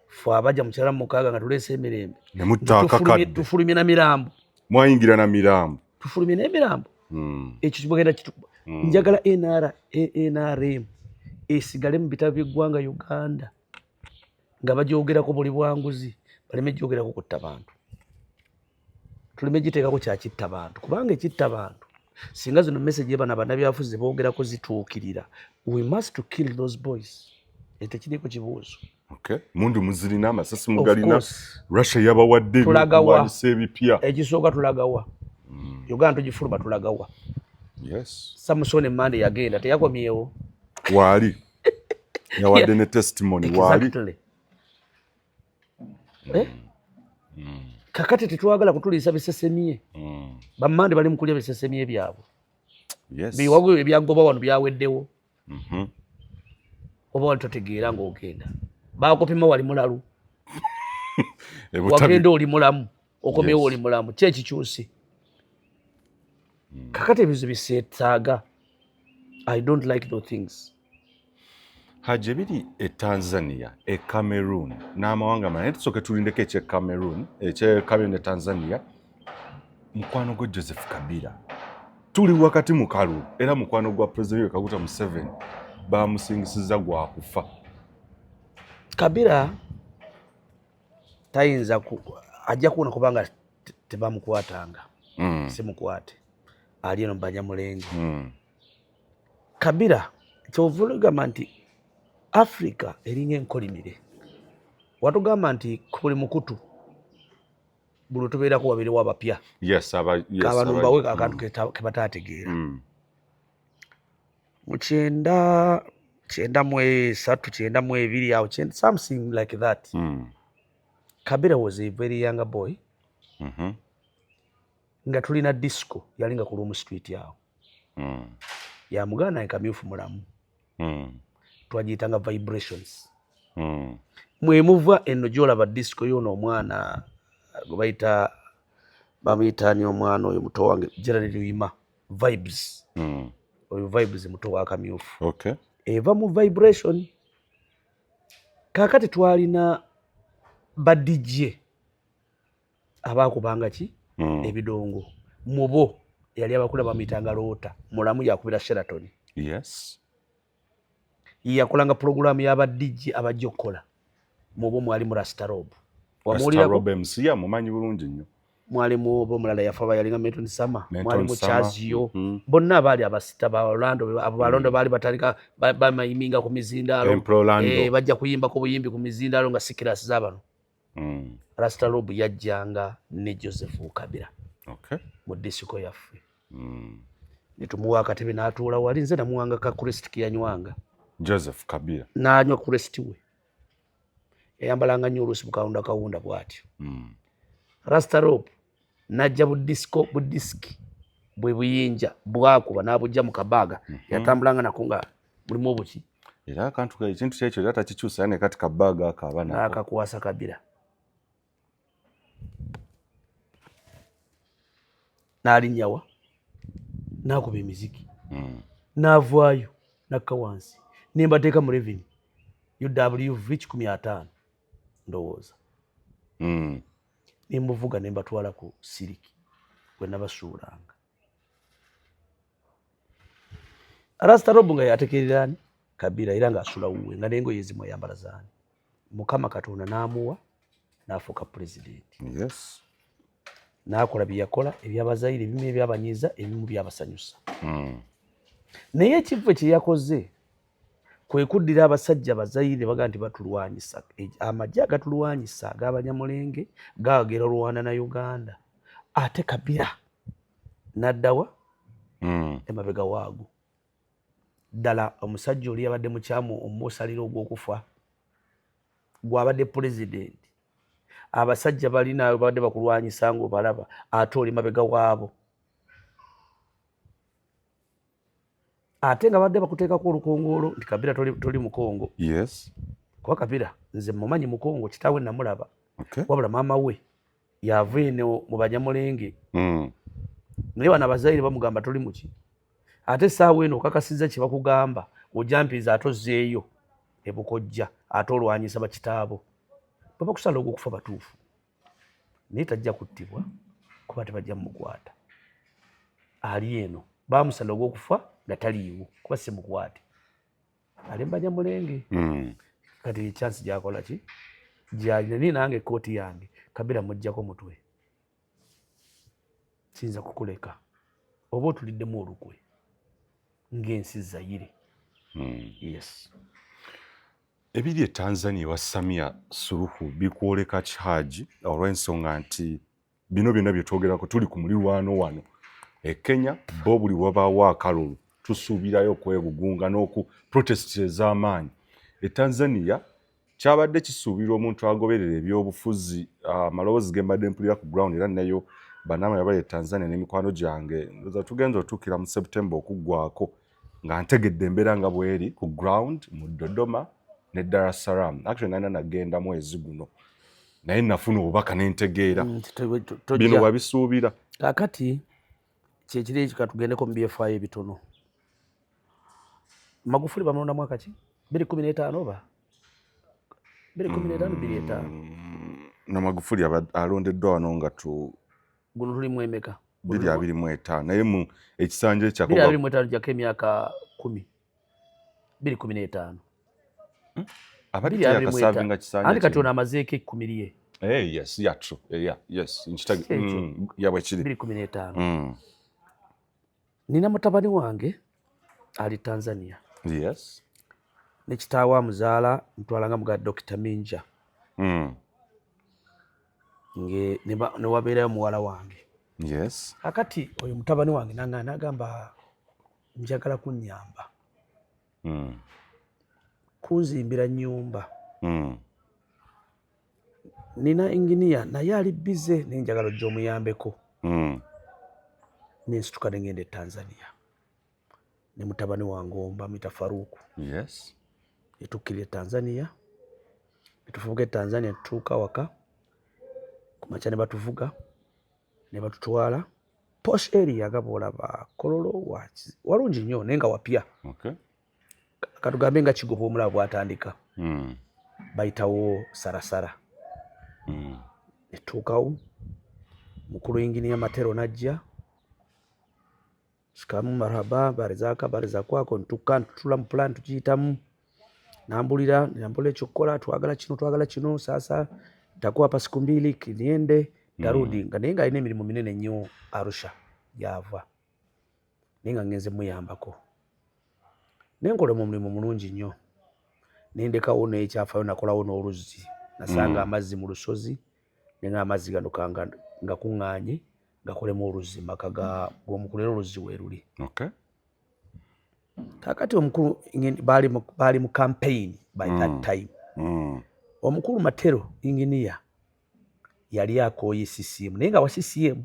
fe abajja mu 96 nga tuleese emirembe. Ne mutta akakadde. Tufulumye na mirambo. Mwayingira na mirambo. Tufulumye n'emirambo. Ekyo kibagenda kitu. Njagala NRM esigale mu bitabo by'eggwanga Uganda nga bagyogerako buli bwanguzi, baleme gyogerako kutta bantu, tuleme giteekako kyakitta bantu, kubanga ekitta bantu, singa zino message bano bannabyabufuzi boogerako zituukirira, we must to kill those boys. Ekyo tekiriiko kibuuzo. Okay. Mundu muzirina, amasasi Of mugalina. course. Russia yabawadde Tulagawa. ebyokulwanyisa ebipya. Ekisooka tulagawa? Uganda tugifuluma, tulagawa? Samusoni Mande yagenda, teyakomyewo. Waali yawadde ne testimony waali. Exactly. Eh? Kakati tetwagala kutuliisa bisesemye. Bammande bali mu kulya bisesemye byabwe. Biwagu ebyagoba wano byaweddewo. Oba wali totegeera ng'ogenda bakupima, wali mulalu. Wagenda oli mulamu, okomyewo oli mulamu, ki ekikyuse? Kakati ebizibu biseetaaga. I don't like those things. Haji, ebiri e Tanzania, e Cameroon n'amawanga amalala, naye tusooke tulindeko eky'e Cameroon, eky'e Cameroon ne Tanzania. Mukwano gwe Joseph Kabila, tuli wakati mu kalulu, era mukwano gwa President Yoweri Kaguta Museveni, bamusingisiza gwa kufa. Kabila tayinza ajja kuwona kubanga tebamukwatanga. Simukwate, ali eno Banyamulenge. Kabila, kyova olugamba nti Africa eringa enkolimire, watugamba nti ku buli mukutu buli tubeerako wabeerewo abapya. Yes, aba, yes, kabano mbawe akantu kebataategeera. Mu 93, 92 awo, something like that, Kabila was a very younger boy, nga tulina disco yali nga ku Luwum Street awo. Ya muganda wange Kamyufu mulamu. Twagiyitanga Vibrations. Mwemuva eno gyolaba disco yono omwana gwe bayita, bamuyita ani omwana oyo muto wange Gerald Luyima Vibes. Oyo Vibes muto wa Kamyufu. Eva mu vibration. Kaakati twalina ba DJ abaakubanga ki ebidongo. Mubo yali abakula bamuyitanga Loota Mulamu, yakubira Sheraton. Yakolanga pulogulaamu y'aba DJ abajja okukola. Mubo mwalimu Rasta Rob. Wamuwulirako? Rob MC mumanyi bulungi nnyo. Mwalimu oba omulala yafa bayalinga Milton Sama, mwalimu Chazio. Bonna abaali abasita ba Orlando, abo ba Orlando baali batandika bamayiminga ku mizindaalo, bajja kuyimba ku buyimbi ku mizindaalo nga si kirasi z'abano. Rasta Rob yajjanga ne Joseph Kabila mu disiko yaffe. Ne tumuwa akatebe n'atuula wali, nze namuwanga ka Krest ke yanywanga. Joseph Kabila n'anywa Krest we. Yayambalanga nnyo oluusi bukawunda kawunda bw'atyo. Rasta Rob n'ajja bu disco, bu disiki bwe buyinja bwakuba n'abujja mu kabaaga. Yatambulanga nako nga mulimu obuki. Era akantu ekintu kyekyo era takikyusa ne kati kabaaga ako aba nako. N'akakwasa Kabila. N'alinnya wa? N'akuba emiziki. N'avaayo n'akka wansi. Ne mbateeka mu revenue. UWV 150 ndowooza. Ne mmuvuga ne mbatwala ku Siriki we nabasuulanga. Rasta Rob nga yatekerera ani? Kabila era ng'asula wuwe nga n'engoye ezimu ayambala zaani. Mukama Katonda n'amuwa n'afuuka pulezidenti. N'akola bye yakola eby'abazaire, ebimu ebyabanyiiza, ebimu byabasanyusa. Naye ekivve kye yakoze kwe kuddira abasajja bazaire baga nti batulwanyisa, amagye agatulwanyisa ag'Abanyamulenge gagera Rwanda na Uganda, ate Kabila n'addawa emabega waago. Ddala omusajja oli yabadde mukyamu omusalira ogw'okufa gwabadde pulezidenti. Abasajja balina babadde bakulwanyisa ng'obalaba ate oli mabega waabo, ate nga badde bakuteekako olukongoolo nti Kabila toli Mukongo. Kuba Kabila nze mumanyi Mukongo, kitaawe namulaba. Wabula maama we yava eno mu Banyamulenge. Naye bano abazaire bamugamba toli muki, ate essaawa eno okakasizza kye bakugamba, ojampiza ate ozzeeyo ebukojja ate olwanyisa bakitaabo. Bwe bakusala ogw'okufa batuufu, naye tajja kuttibwa kuba tebajja mumukwata. Ali eno bamusala ogw'okufa nga taliiwo kuba si mukwate, ali mu Banyamulenge. Kati chance gyakola ki gyalina, naye nange ekkooti yange Kabila muggyako mutwe, kiyinza kukuleka oba otuliddemu olukwe ng'ensi Zaire. Yes. Ebiri e Tanzania ewa Samia Suluhu bikwoleka ki, Haji, olw'ensonga nti bino byonna bye twogerako tuli ku mulirwano wano e Kenya, bo buli wabaawo akalulu tusuubirayo okwegugunga n'oku protest ez'amaanyi. E Tanzania kyabadde kisuubirwa omuntu agoberera ebyobufuzi, amaloboozi ge mbadde mpulira ku ground, era nayo bannamawulire abali e Tanzania n'emikwano gyange, ndowooza tugenza otuukira mu September okuggwako nga ntegedde embeera nga bweri ku ground mu Dodoma ne Dar es Salaam. Actually nalina nagenda mwezi guno, naye nafuna obubaka ne ntegeera. Bino wabisuubira? Kaakati kyekiri ekyo, katugendeko mu byefaayo ebitono. Magufuli bamulonda mwaka ki? 2015 oba 2015, 25? No, Magufuli alondeddwa wano nga tu Guno tulimu emeka? 2025, naye mu ekisanja ekyako 2025 jako emyaka 10, 2015. Abadde yakasavinga kisanja. Anti kati ono amazeeko 10 lye. Hey, yes, yeah, true. Yeah, yes. Yeah, bwe kiri. 2015. Nina mutabani wange ali Tanzania. Ne kitaawe amuzaala ntwala nga muga Dr. Minja. Nge ne wabeerayo muwala wange. Kakati oyo mutabani wange nanga nagamba njagala kunnyamba. Kunzimbira nnyumba. Nina engineer naye ali busy, naye njagala ojja omuyambeko. Nensituka ne ngenda e Tanzania ne mutabani wange omu bamuyita Faruku. Netukkirira e Tanzania. Netufubuka e Tanzania, tutuuka waka ku makya ne batuvuga ne batutwala posh area nga bwolaba Kololo, walungi nnyo naye nga wapya. Katugambe nga Kigobe omulaba bwatandika, bayitawo Sarasara. Netuukawo, mukulu inginiya Matero najja, "Shikamoo, marhaba, habari zako, habari za kwako." Ntuka ntutula mu plan tukiyitamu, nambulira nambulira ekyokukola, twagala kino, twagala kino, sasa ntakuwa hapa siku 2 niende tarudi. Nga naye ng'alina emirimu minene nnyo Arusha gyava, naye nga ngenze muyambako nenkola mu mulimu mulungi nnyo, nendekawo n'ekyafayo, nakolawo n'oluzzi, nasanga amazzi mu lusozi, nenga amazzi gano kanga nga kuŋŋaanye ngakolemu oluzzi maka g'omukulu, era oluzzi weeruli. Kaakati omukulu baali mu campaign by that time. Omukulu Matero inginiya yali akooye CCM, naye nga wa CCM.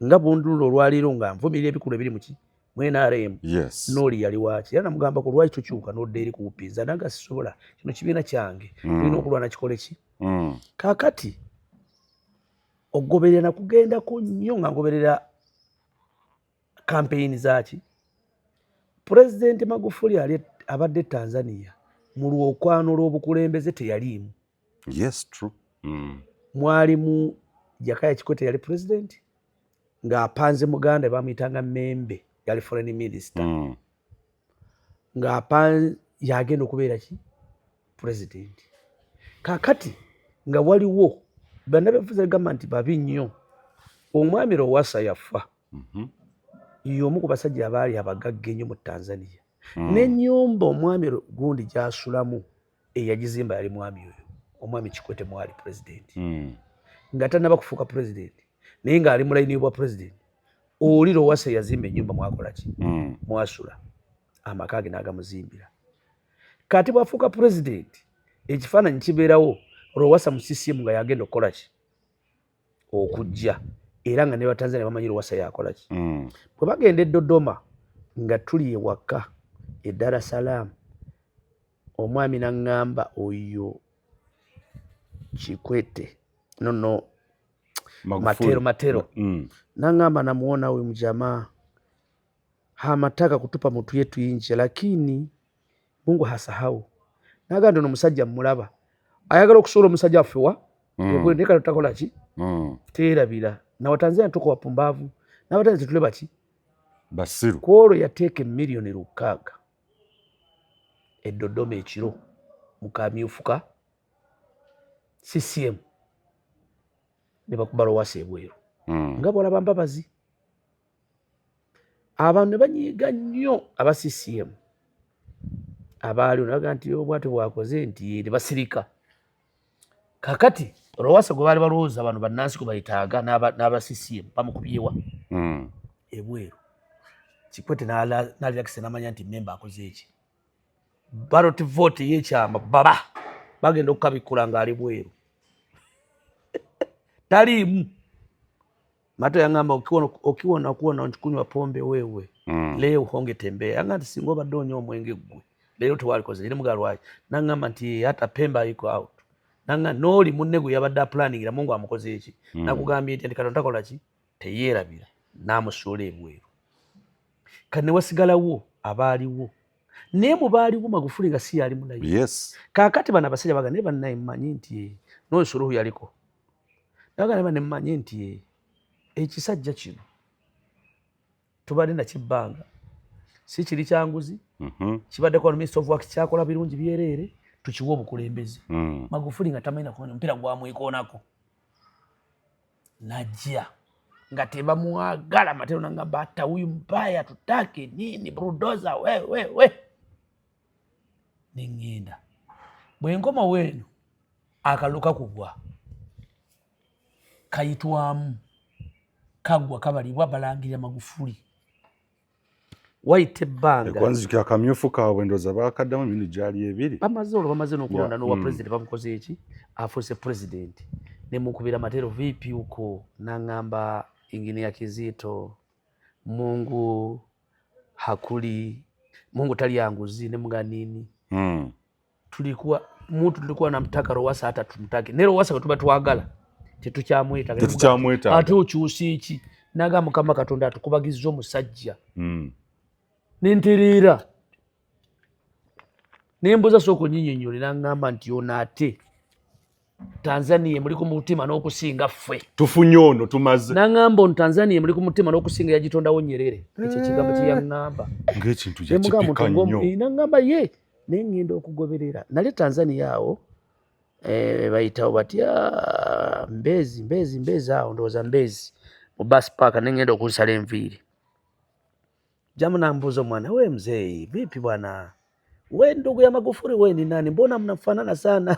Nga bundulula olwaleero nga nvumirira ebikulu ebiri muki mu NRM. Nooli yali waaki, era namugamba ku lwaki tokyuka n'odda eri ku bupinza, nanga sisobola, kino kibiina kyange, tulina okulwana kikole ki. Kaakati ogoberera nakugendako nnyo nga ngoberera kampeyini zaaki Pulezidenti Magufuli ali abadde Tanzania mu lwokwano lw'obukulembeze teyaliimu. Yes, true. Mwalimu Jakaya Kikwete yali pulezidenti ng'apanze muganda bamuyitanga Membe, yali foreign minister, ng'apan yagenda okubeera ki pulezidenti. Kaakati nga waliwo bannabyabufuzi bagamba nti babi nnyo. Omwami Lowassa yafa, y'omu ku basajja abaali abagagga ennyo mu Tanzania. N'ennyumba omwami gundi gy'asulamu eyagizimba yali mwami oyo, omwami Kikwete mwali pulezidenti, nga tannaba kufuuka pulezidenti, naye ng'ali mu layini y'obwa pulezidenti. Oli Lowassa yazimba ennyumba mwakola ki, mwasula, amaka ge n'agamuzimbira. Kati bw'afuuka pulezidenti, ekifaananyi kibeerawo Lowassa mu CCM nga yagenda okukola ki, okujja, era nga ne Batanzania bamanyi Lowassa yakola ki. Bwe bagenda e Dodoma nga tuli ewaka e Dar es Salaam, omwami n'aŋŋamba oyo Kikwete, no, Matero, Matero, n'aŋŋamba, "Namuona huyu mjamaa hamataka kutupa mutu yetu inje, lakini Mungu hasahau." Nagamba nti ono omusajja mmulaba ayagala okusuula omusajja waffe wa naye kati takola ki, teerabira na Watanzania tuko wapumbavu, n'Abatanzania tetule baki. Basiru. Ku olwo yateeka emiliyoni 600 e Dodoma ekiro mu kamyufu ka CCM ne bakuba Lowassa ebweru. Nga bwolaba Mbabazi, abantu ne banyiiga nnyo aba CCM abaaliwo, ne bagamba nti obwatyo bwakoze nti ne basirika. Kakati Lowassa gwe baali balowooza bano bannansi gwe bayitaaga n'aba CCM bamukubyewa ebweru. Kikwete n'aliragisa n'amanya nti memba akoze eki, ballot vote ey'ekyama baba bagenda okukabikkula ng'ali bweru taliimu. Mato yangamba, "Ukiwa kuwa kunywa pombe wewe, leo hongetembea." Yangamba nti singa obadde onywa omwenge ggwe leero tewalikoze. Eri muga lwaki? Nangamba nti hata Pemba iko out. Nanga n'oli munne gwe yabadde aplaningira, Mungu amukoze eki. Nakugambye nti Katonda takola ki, teyeerabira, n'amusuula ebweru. Kati ne wasigalawo abaaliwo, naye mu baaliwo Magufuli nga si yali mulayi. Kaakati bano abasajja baga naye bannaye mmanyi nti n'oyo Suluhu yaliko, naga naye bane mmanyi nti ekisajja kino tubadde nakibbanga si kiri kyanguzi, kibaddeko wano minister of works, kyakola birungi byereere, tukiwe obukulembeze. Magufuli nga tamanyi nakumanya omupiira gwamwekoonako, najja nga tebamwagala. Matero nangamba, "Hata huyu mbaya tutake nini, bulldozer we we we." Neŋŋenda, bwe nkomawo eno akalulu kakubwa, kayitwamu, kaggwa, kabalibwa, balangirira Magufuli. Wayita ebbanga. Kwanzijukira akamyufu kaabwe, ndowooza baakaddamu emirundi gyali ebiri. Bamaze olwo, bamaze n'okulonda n'owa president, bamukoze eki, afuuse president. Nemukubira, "Matero, vipi huko?" Naŋŋamba, "Inginia Kizito, Mungu hakuli, Mungu talya nguzi." Nemuga, "Nini?" Tulikuwa Mtu tulikuwa namtaka Lowassa, hata tumtake ne Lowassa bwe tuba twagala tetukyamwetaaga. Tetukyamwetaaga. Ate okyusa eki? Naga Mukama Katonda atukubagizza omusajja. Nentereera, nembuuza, sooka onyinyonnyole. Naŋŋamba nti ono ate Tanzania emuli ku mutima n'okusinga ffe. Tufunye ono, tumaze. Naŋŋamba ono Tanzania emuli ku mutima n'okusinga yagitondawo Nyerere. Ekyo ekigambo kye yaŋŋamba. Ng'ekintu Nemugamba yakipika nti nnyo. Naŋŋamba ye naye ŋŋenda okugoberera nali Tanzania awo, bayitawo batya, Mbezi, Mbezi, Mbezi awo, ndowooza Mbezi mu bus park, ne ŋŋenda okunsala enviiri. Jamu nambuuza omwana, "We mzee, vipi bwana, we ndugu ya Magufuli, we ni nani? Mbona mnafanana sana?"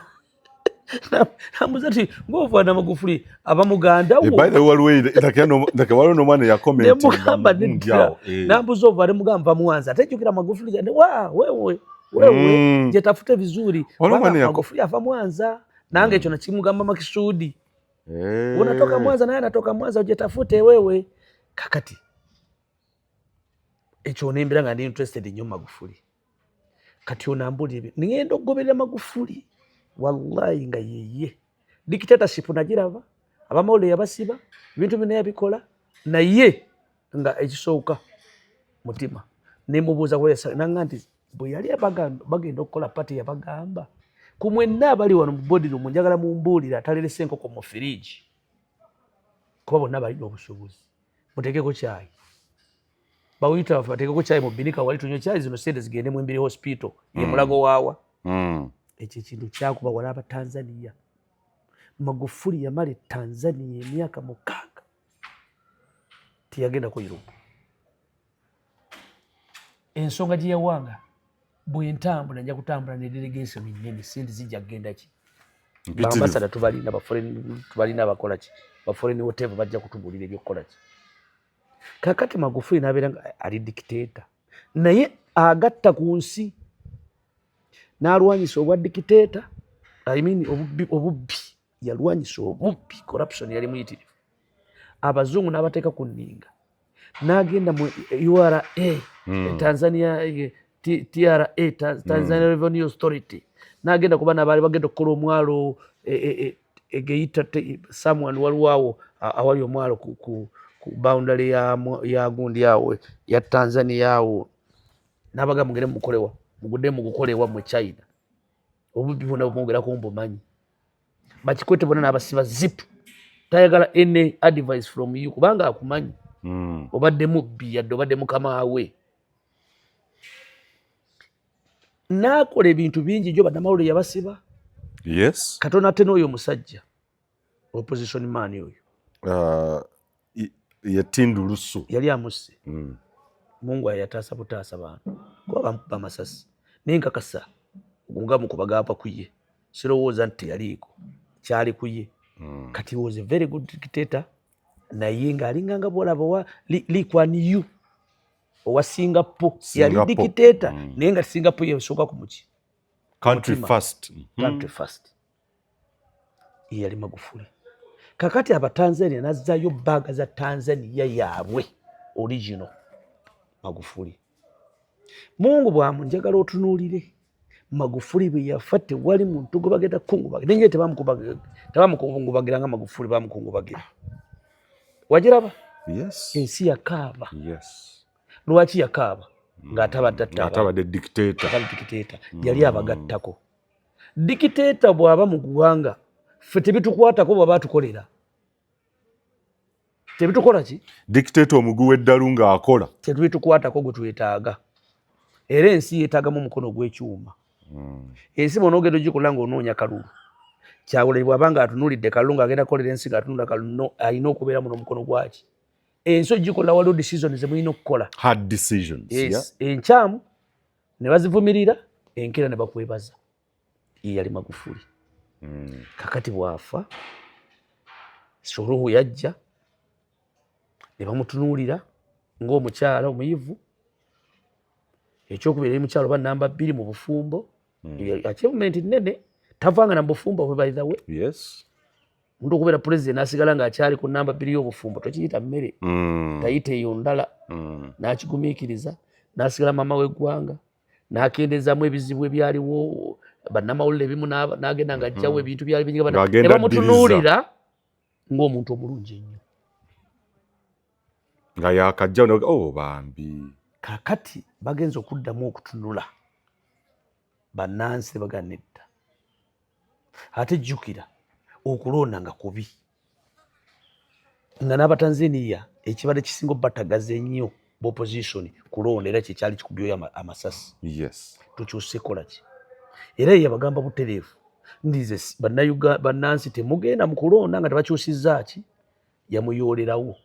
Nambuuza nti ng'ofaana Magufuli, aba muganda wo. By the way, waliwo ndaka waliwo n'omwana yakomentinga Nemugamba mu gundi nedda. awo. Nambuuza ova, nemugamba nva Mwanza. Ate jjukira Magufuli ne wa wewe wewe jetafute vizuri. Waliwo Kubanga omwana Magufuli ava Mwanza, nange ekyo nakimugamba makisudi. Unatoka Mwanza, naye anatoka Mwanza, ujetafute wewe. Kakati ekyo nembera nga ndi interested nnyo mu Magufuli. Kati onambulira ebyo, ngenda okugoberera Magufuli, wallahi nga yeye dictatorship nagiraba, abamawulire yabasiba, ebintu bino yabikola, naye nga ekisooka mutima. Nemubuuza nanga nti bwe yali bagenda okukola party, yabagamba, "Ku mwenna abali wano mu boardroom, njagala mumbuulire atalerese enkoko mu firiigi, kuba bonna balina obusobozi, muteekeko kyayi, bawuyita baffe bateekeko kyayi mu binika wali tunywe kyayi, zino sente zigende mu Mbiri Hospital." Ye Mulago waawa. Ekyo ekintu kyakuba wala Abatanzania. Magufuli yamala e Tanzania emyaka 6, teyagenda ku Europe. Ensonga gye yawanga, "Bwe ntambula nja kutambula ne delegation nnene, sente zijja kugenda ki?" Mpitirivu. Ba ambassador tubalina, ba foreign tubalina, abakola ki, ba foreign whatever, bajja kutubuulira ebyokukola ki. Kakati Magufuli n'abeera nga ali dictator, naye agatta ku nsi n'alwanyisa obwa dictator, I mean obubbi, obubbi yalwanyisa obubbi, corruption yali muyitirivu. Abazungu n'abateeka ku nninga, n'agenda mu URA, Tanzania, TRA, Tanzania Revenue Authority, n'agenda kuba nabaali bagenda okukola omwalo Egeyita, someone, waliwo awo awali omwalo ku boundary ya gundi awo ya Tanzania awo, n'abagamba, "Mugende mugukolewa, mugudde mugukolewa mu China, obubbi bwonna bumwogerako mbumanyi." Bakikwete bonna n'abasiba zip. Tayagala any advice from you kubanga akumanyi. Obadde mubbi, yadde obadde mukama we. N'akola ebintu bingi gyo, bannamawulire yabasiba. Katonda ate n'oyo omusajja opposition man oyo. Ye Tundu Lissu. Yali amusse. Mungu yataasa butaasa bantu kuba bamukuba amasasi, naye nkakasa nga mukuba gava ku ye, sirowooza nti teyaliiko, kyali ku ye. Kati was a very good dictator, naye ng'alinganga bwolaba owa Lee Kuan Yew owa Singapore, yali Singapore. dictator, naye nga Singapore yesooka ku muki? Country Mutima. first. Country first. Ye yali Magufuli. Kakati Abatanzania nazzayo baaga za Tanzania yaabwe original. Magufuli, Mungu bwamu, njagala otunuulire Magufuli bwe yafa, tewali muntu gwe bagenda kukungubagira naye tebamukungubagira nga Magufuli bamukungubagira. Wagiraba? Yes. Ensi yakaaba. Lwaki yakaaba? Ng'atabadde atta abantu. Ng'atabadde dictator. Atali dictator, yali abagattako. Dictator bw'aba mu ggwanga, ffe tebitukwatako, bw'aba atukolera tebitukola ki? Dictator omugwi w'eddalu ng'akola. Tebitukwatako. Gwe twetaaga, era ensi yeetaagamu omukono ogw'ekyuma. Ensi bw'onoogenda ogikola ng'onoonya kalulu, Kyagulanyi bw'aba nga atunuulidde kalulu, ng'agenda kukolera ensi ng'atunula kalulu, no, alina okubeeramu n'omukono gwaki. Ensi ogikola, waliwo decision ze mulina okukola. Hard decisions. Yes. Enkyamu ne bazivumirira, enkeera ne bakwebaza. Ye yali Magufuli. Kakati bw'afa, Suluhu yajja ne bamutunuulira ng'omukyala omuyivu. Ekyokubiri, eri mukyala oba namba 2 mu bufumbo. Achievement nnene, tavanga na mu bufumbo bwe, by the way. Omuntu okubeera president n'asigala ng'akyali ku namba 2 y'obufumbo, tokiyita mmere. Tayita eyo ndala. N'akigumiikiriza n'asigala maama w'eggwanga, n'akendezaamu ebizibu ebyaliwo. Bannamawulire ebimu n'agenda ng'ajjawo ebintu byali binyiga, ne bamutunuulira ng'omuntu omulungi ennyo. Nga yakajja, oh bambi. Kakati bagenza okuddamu okutunula bannansi, baga nedda. Ate jjukira okulonda nga kubi, nga n'Abatanzania ekibadde kisinga obatagaza ennyo b'opposition kulonda, era kyekyali kikubyoyo amasasi. Tukyuse kola ki? Era ye yabagamba butereevu ndize bannansi temugenda mu kulonda nga tebakyusizza ki. Yamuyoolerawo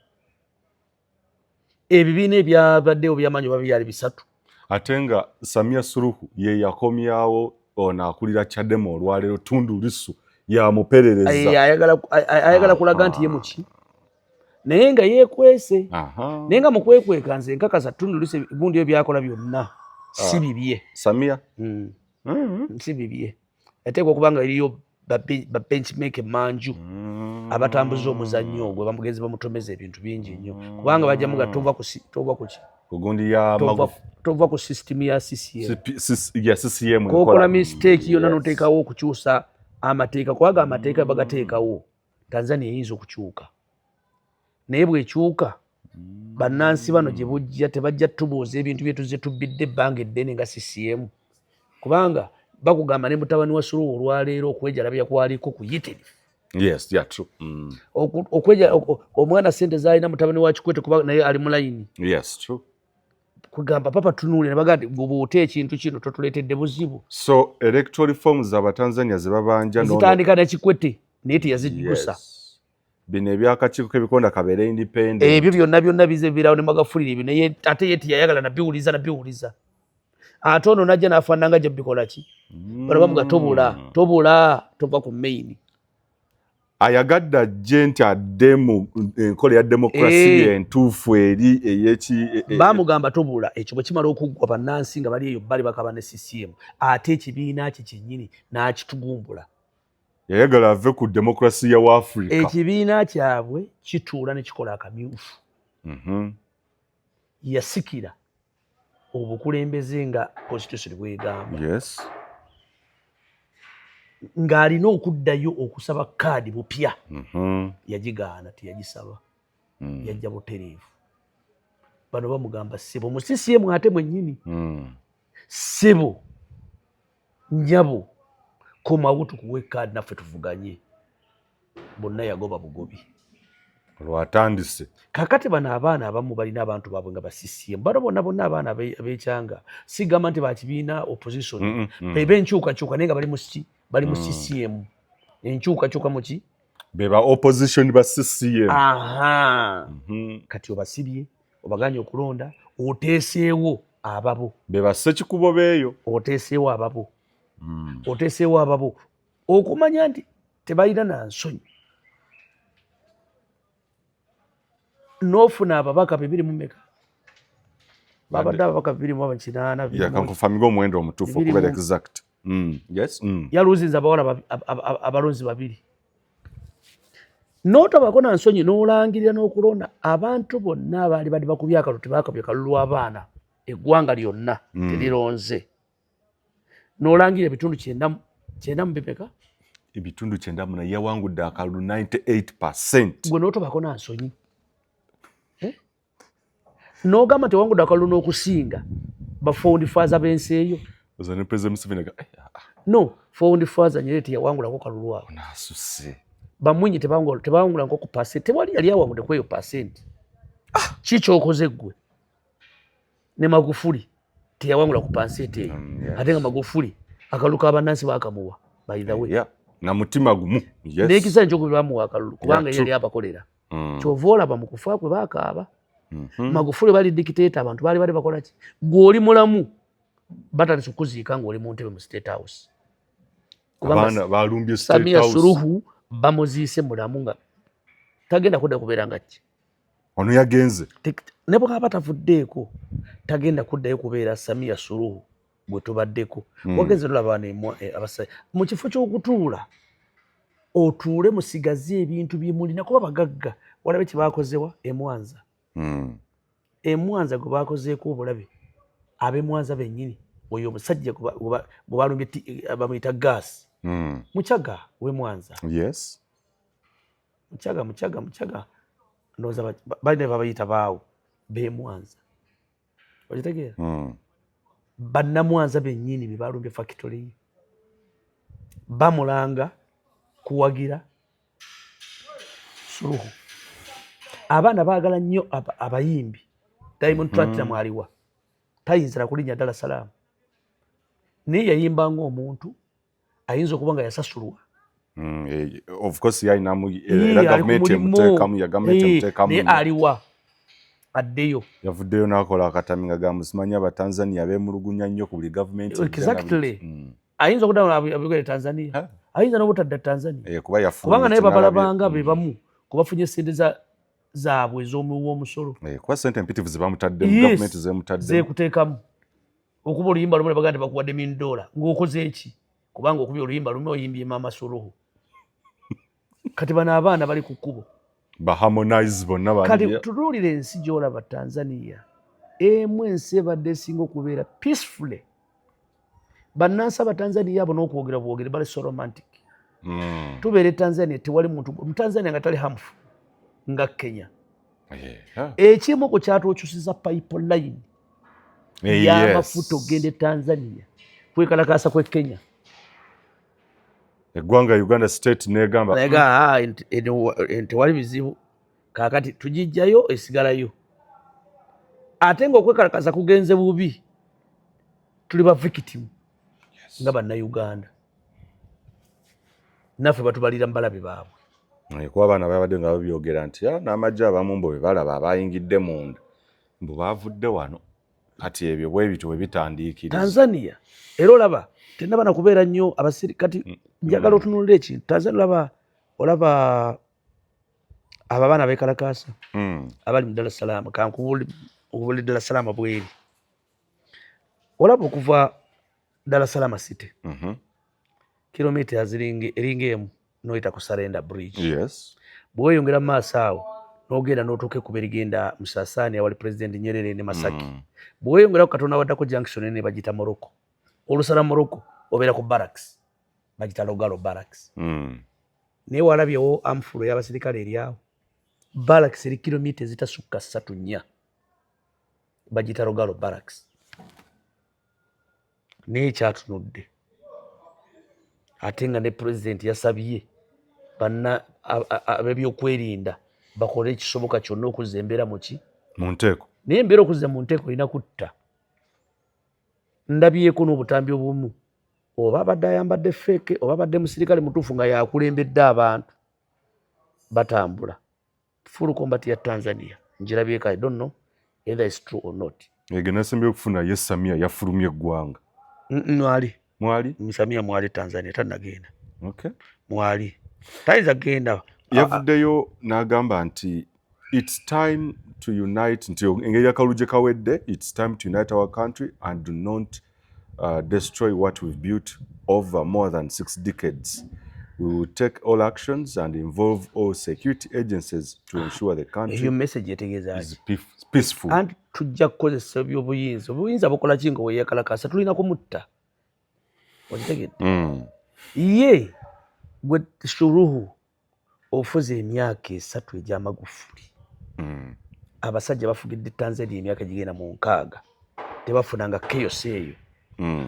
ebibiina ebyabaddewo byamaanyi oba byali bisatu. Ate nga Samia Suluhu ye yakomyawo ono akulira Chadema olwaleero, Tundu Lissu, yamuperereza. Ayagala kulaga nti ye muki, naye nga yeekwese, naye nga mukwekweka nze nkakasa Tundu Lissu gundi ebyo byakola byonna si bibye. Samia? Si bibye. Yateekwa okuba nga eriyo ba benchmark emanju abatambuza omuzannyo ogwo, bamugenzi bamutomeza ebintu bingi nnyo, kubanga bajja muga tova kuki. Kugundi ya Tova ku system ya CCM. Ya CCM. Kokola mistake yonna noteekawo okukyusa amateeka, kubanga amateeka bagateekawo. Tanzania eyinza okukyuka, naye bwekyuka bannansi bano gye bujja tebajja tubuuza ebintu bye tuzze tubbidde ebbanga eddene nga CCM, kubanga bakugamba ne mutabani wa Suluhu olwaleero okwejalabya kwaliko kuyitirivu. Yes, yeah, true. Okweja omwana sente zalina mutabani wa Kikwete, kuba naye ali mu layini. Yes, true. Kugamba papa tunuule ne bagaa nti gwe ekintu kino totuleetedde buzibu. So electoral reforms Abatanzania ze babanja zitandika ne Kikwete, naye teyaziddusa. Bino ebyakakiiko k'ebikonda kabeere independent. Ebyo byonna byonna bize birawo ne Magufuli ebyo, naye ate ye teyayagala nabiwuliza nabiwuliza. Ate ono najja n'afaanana nga bikola ki, bano bamuga tobula, tobula, tova ku main. Ayagadde ajje nti adde mu enkola ya demokurasiya entuufu eri eyeki. Bamugamba tobula. Ekyo bwe kimala okuggwa, bannansi nga bali eyo bali bakaba ne CCM, ate ekibiina kye kyennyini n'akitugumbula. Yayagala ave ku demokurasiya wa Africa. Ekibiina kyabwe kituula ne kikola akamyufu. Yasikira obukulembeze nga constitution bwegamba ng'alina okuddayo okusaba kaadi bupya. Yagigaana, teyagisaba. Yajja butereevu. Bano bamugamba ssebo mu CCM ate mwennyini, ssebo nyabo, komawo tukuwe kaadi naffe tuvuganye. Bonna yagoba bugobi. Lwatandise. Kakati bano abaana abamu balina abantu baabwe nga ba CCM. Bano bonna bonna abaana abekyanga, sigamba nti bakibiina opposition, bebe enkyukakyuka, naye nga bali mu ki? Bali mu CCM, enkyukakyuka muki. Beba opposition ba CCM. Aha. Kati obasibye, obaganye okulonda, oteeseewo ababo. Beba Ssekikubo beeyo. Oteeseewo ababo. Oteeseewo ababo okumanya nti tebalina na nsonyi n'ofuna ababaka bibiri mu meka, babadde ababaka 208. Yakankufaminga omuwendo omutuufu okubeera exact. Yes. Yaluzinze abawala abalonzi babiri, n'otabako na nsonyi n'olangirira n'okulonda abantu bonna abaali badde bakubye akalulu. Tebakabye kalulu, abaana eggwanga lyonna terironze, n'olangira ebitundu 90 mu bimeka? Ebitundu 90, naye yawangudde akalulu 98%. Gwe n'otobako na nsonyi, eh? N'ogamba tewangudde akalulu n'okusinga ba founding father b'ensi eyo. Ne President Museveni eh, ah. No, founding father Nyerere teyawangulako kalulu ako. Nasuse. Bamwinyi tebawangulako ku percent, tewali yali awangudde ku eyo percent. Ah. Ki kyokoze ggwe? Ne Magufuli teyawangula ku percent eyo. Ate nga Magufuli akalulu k'abannansi bakamuwa, by the way. Na mutima gumu. Yes. N'ekisa nkyokubiri bamuwa akalulu kubanga yali abakolera. Kyova olaba mu kufa kwe bakaaba. Magufuli bali dictator, abantu baali bali bakola ki? Gw'oli mulamu, batandise okuziika ng'oli mu ntebe mu State House. Abaana balumbye State Samia Suluhu bamuziise mulamu, nga tagenda kudda kubeera nga ki. Ono yagenze. Ne bwaba tavuddeeko, tagenda kuddayo kubeera Samia Suluhu bwe tubaddeko. Wagenze nolaba bano abasajja, mu kifo ky'okutuula otuule musigaze ebintu bye mulina, kuba bagagga. Walabe kye bakozewa emwanza. Emwanza gwe bakozeeko obulabe, ab'emwanza bennyini Oyo omusajja gwe balumbye bamuyita Gas. Muchaga we Mwanza. Muchaga, Muchaga, Muchaga, ndowooza balina babayita baawo b'e Mwanza, okitegeera? Bannamwanza bennyini be balumbye factory ye, bamulanga kuwagira Suluhu. Abaana baagala nnyo abayimbi. Diamond Platinum aliwa? Tayinzira kulinnya Dar es Salaam, naye yayimba ng'omuntu ayinza okuba nga yasasulwa. Of course yalinamu era gavumenti emuteekamu, ya gavumenti emuteekamu. Naye aliwa? Addeyo. Yavuddeyo n'akola akatami nga gamba, simanyi Abatanzania beemulugunya nnyo ku buli gavumenti. Exactly. Ayinza okudda abigere Tanzania, ayinza n'obutadda Tanzania. Kuba yafulumye. Kubanga naye babalabanga be mm. bamu kubafunye sente zaabwe ez'omuwi w'omusolo. Kuba sente empitivu zebamutaddemu, gavumenti zemutaddemu. Zekuteekamu okuba oluyimba lumu ne bagamba nti bakuwadde million dollar ng'okoze eki? Kubanga okubya oluyimba lumu oyimbye Mama Suluhu. Kati bano abaana bali ku kkubo. Ba Harmonize bonna. Kati tutunuulira ensi gy'olaba, Tanzania, emu ensi ebadde esinga okubeera peacefully. Bannansi Abatanzania abo n'okwogera bwogere bali so romantic. Tubeera e Tanzania, tewali muntu mu Tanzania nga tali harmful nga Kenya. Ekimu ku kyatwokyusiza pipeline y'amafuta okugenda e Tanzania kwekalakaasa kwe Kenya. Eggwanga Uganda state negamba Naye tewali bizibu, kaakati tugijjayo esigalayo, ate ng'okwekalakaasa kugenze bubi, tuli ba victim nga Bannayuganda, naffe batubalira mu balabe baabwe. Kuba abaana babadde nga babyogera nti, "Ah, n'amagye abamu mbu be balaba abayingidde munda mbu baavudde wano." Kati ebyo bwe bityo bwe bitandiikiriza. Tanzania era olaba tenaba na kubeera nnyo abasiri. Kati njagala otunulira ekintu Tanzania, olaba abo abaana bekalakaasa abali mu Dar es Salaam. Kankubuli Dar es Salaam bweri, olaba okuva Dar es Salaam city, kilomita ziringa eringa emu noyita ku Selander Bridge. Bweyongera mu maaso awo n'ogenda n'otuuka ekkubo erigenda Msasani awali President Nyerere ne Masaki. Bweyongera ku katonda waddako junction ene bagita Morocco. Olusala Morocco obeera ku barracks bagita Logalo Barracks. Naye walabyewo amfulo y'abasirikale eri awo? Barracks eri kilomita ezitasukka 3, 4, bagita Logalo Barracks, naye kyatunudde ate nga ne pulezidenti yasabye banna ab'ebyokwerinda bakole ekisoboka kyonna okuzza embeera muki? Mu nteeko. Naye embeera okuzza mu nteeko olina kutta. Ndabyeko n'obutambi obumu, oba abadde ayambadde fake oba abadde musirikale mutuufu nga yakulembedde abantu batambula full combat ya Tanzania, njirabyeko. I don't know either is true or not. Ege nasembye okufuna ye Samia yafulumye eggwanga. Mwali. Mwali. Samia mwali Tanzania, tanagenda. Mwali, tayinza kugenda. Yavuddeyo n'agamba nti it's time to unite, nti engeri akalulu gye kawedde, it's time to unite our country and do not destroy what we've built over more than 6 decades. We will take all actions and involve all security agencies to ensure the country Eyo message etegeeza is peaceful. Anti tujja kukozesa ebyobuyinza. Obuyinza bukola ki nga weyekalakasa? Tulina kumutta, okitegedde? Ye gwe Suluhu ofuze emyaka 3 egy'Amagufuli. Abasajja bafugidde Tanzania emyaka egigenda mu 60, tebafunanga chaos eyo.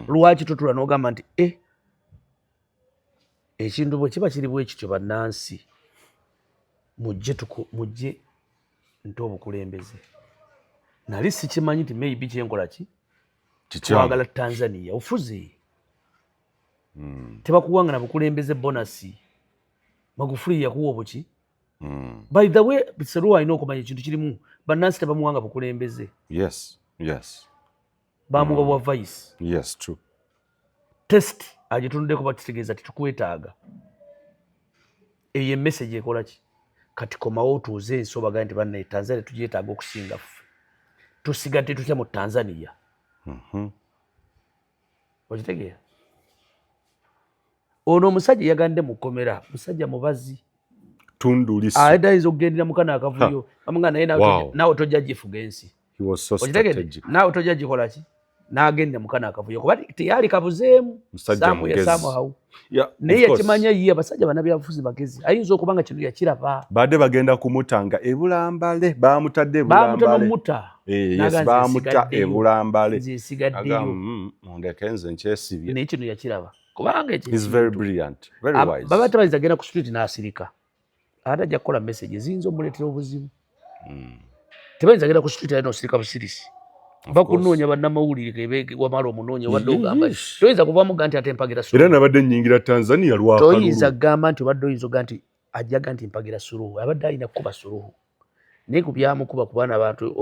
Lwaki totula n'ogamba nti e ekintu bwe kiba kiri bwe kityo, bannansi mujje mujje nti obukulembeze nali sikimanyi nti maybe kyenkola ki twagala Tanzania ofuze. Tebakuwanga na bukulembeze bonus. Magufuli yakuwa obuki? By the way, Suluhu alina okumanya ekintu kirimu, bannansi tebamuwanga bukulembeze. Bamuwa bwa vice. Yes, true. Test agitunuddeko, bakitegeeza titukwetaaga. Eyo emessage ekola ki? Kati komawo otuuze ensi, obagaye nti bannaye Tanzania tugyetaaga okusinga ffe. Tusigadde tutya mu Tanzania? Okitegeera? Ono omusajja yagandde mu kkomera, musajja mubazi. Tundu Lissu. Ate ayinza okugendera mukana akavuyo amuga, naye naawe tojja gifuga ensi. He was so Okitegedde? strategic. Naawe tojja gikola ki? N'agenda mukana akavuyo kuba teyali kabuzeemu samuhawu, naye yakimanya ye abasajja bannabyabufuzi bagezi, ayinza okuba nga kino yakiraba. Badde bagenda kumutanga ebulambale, bamutadde. Bamuta nomuta. Eh, bamuta ebulambale. Nze nsigaddeyo. Mundeke nze nkyesibye. Naye kino yakiraba kubanga Baba tebayinza genda ku street n'asirika, ate ajja kukola message ziyinza omuleetera obuzibu. Tebayinza genda ku street ate n'osirika busirisi, bakunoonya bannamawulire, wamala omunoonya obadde ogamba toyinza kuvamu ga nti ate mpagira. Era nabadde nnyingira Tanzania. Toyinza kugamba nti obadde oyinza oga nti ajjaga nti mpagira Suluhu, abadde alina kukuba Suluhu, naye ku byamukuba kubaana abantu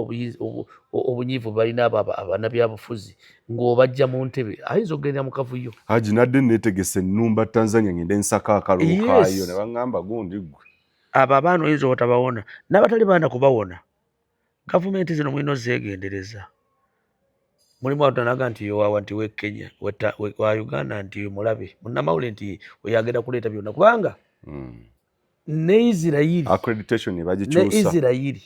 obunyiivu balina abo abannabyabufuzi ng'obajja mu ntebe, ayinza okugendera mu kavuyo. Haji, nadde neetegese ennumba Tanzania, ngende nsaka akalulu kaayo, ne baŋŋamba gundi ggwe. Abo abaana oyinza obutabawona, n'abatali baana kubawona. Gavumenti zino mulina ozeegendereza. Mulimu abantu nti yowawa nti we Kenya wa Uganda nti mulabe munnamawulire nti oyo agenda kuleeta byonna, kubanga ne Isirayiri Accreditation ne bagikyusa. Isirayiri,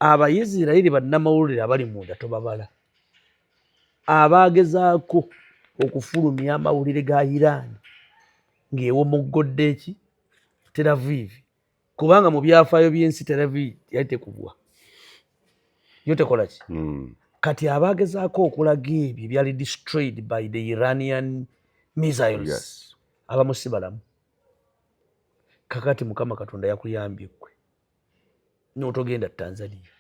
Abayisirayiri bannamawulire abali munda tobabala, abagezaako okufulumya amawulire ga Iran ng'ewomoggodde eki Tel Aviv, kubanga mu byafaayo by'ensi Tel Aviv yali tekubwa, yo tekola ki. Kati abagezaako okulaga ebyo ebyali destroyed by the Iranian missiles, abamu si balamu. Kakati Mukama Katonda yakuyambye ggwe n'otogenda Tanzania.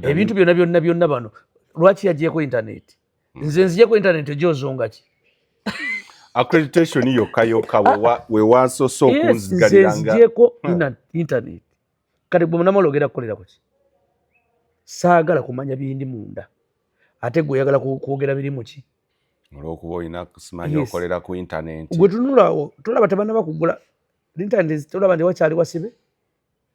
Ebintu byonna byonna byonna bano lwaki yagyeko internet? Nze nzijeko internet egyozonga ki? Accreditation yokka yokka wewansose okunzigalira. Nze nzigyeko internet. Kati gwe munamawulire ogenda kukolera kuki? Saagala kumanya bindi munda, ate gwe oyagala kwogera biri muki? Olwokuba olina simanyi okolera ku internet. Gwe tunulawo, tolaba tebanaba kugula internet, tolaba nti wakyali wasibe.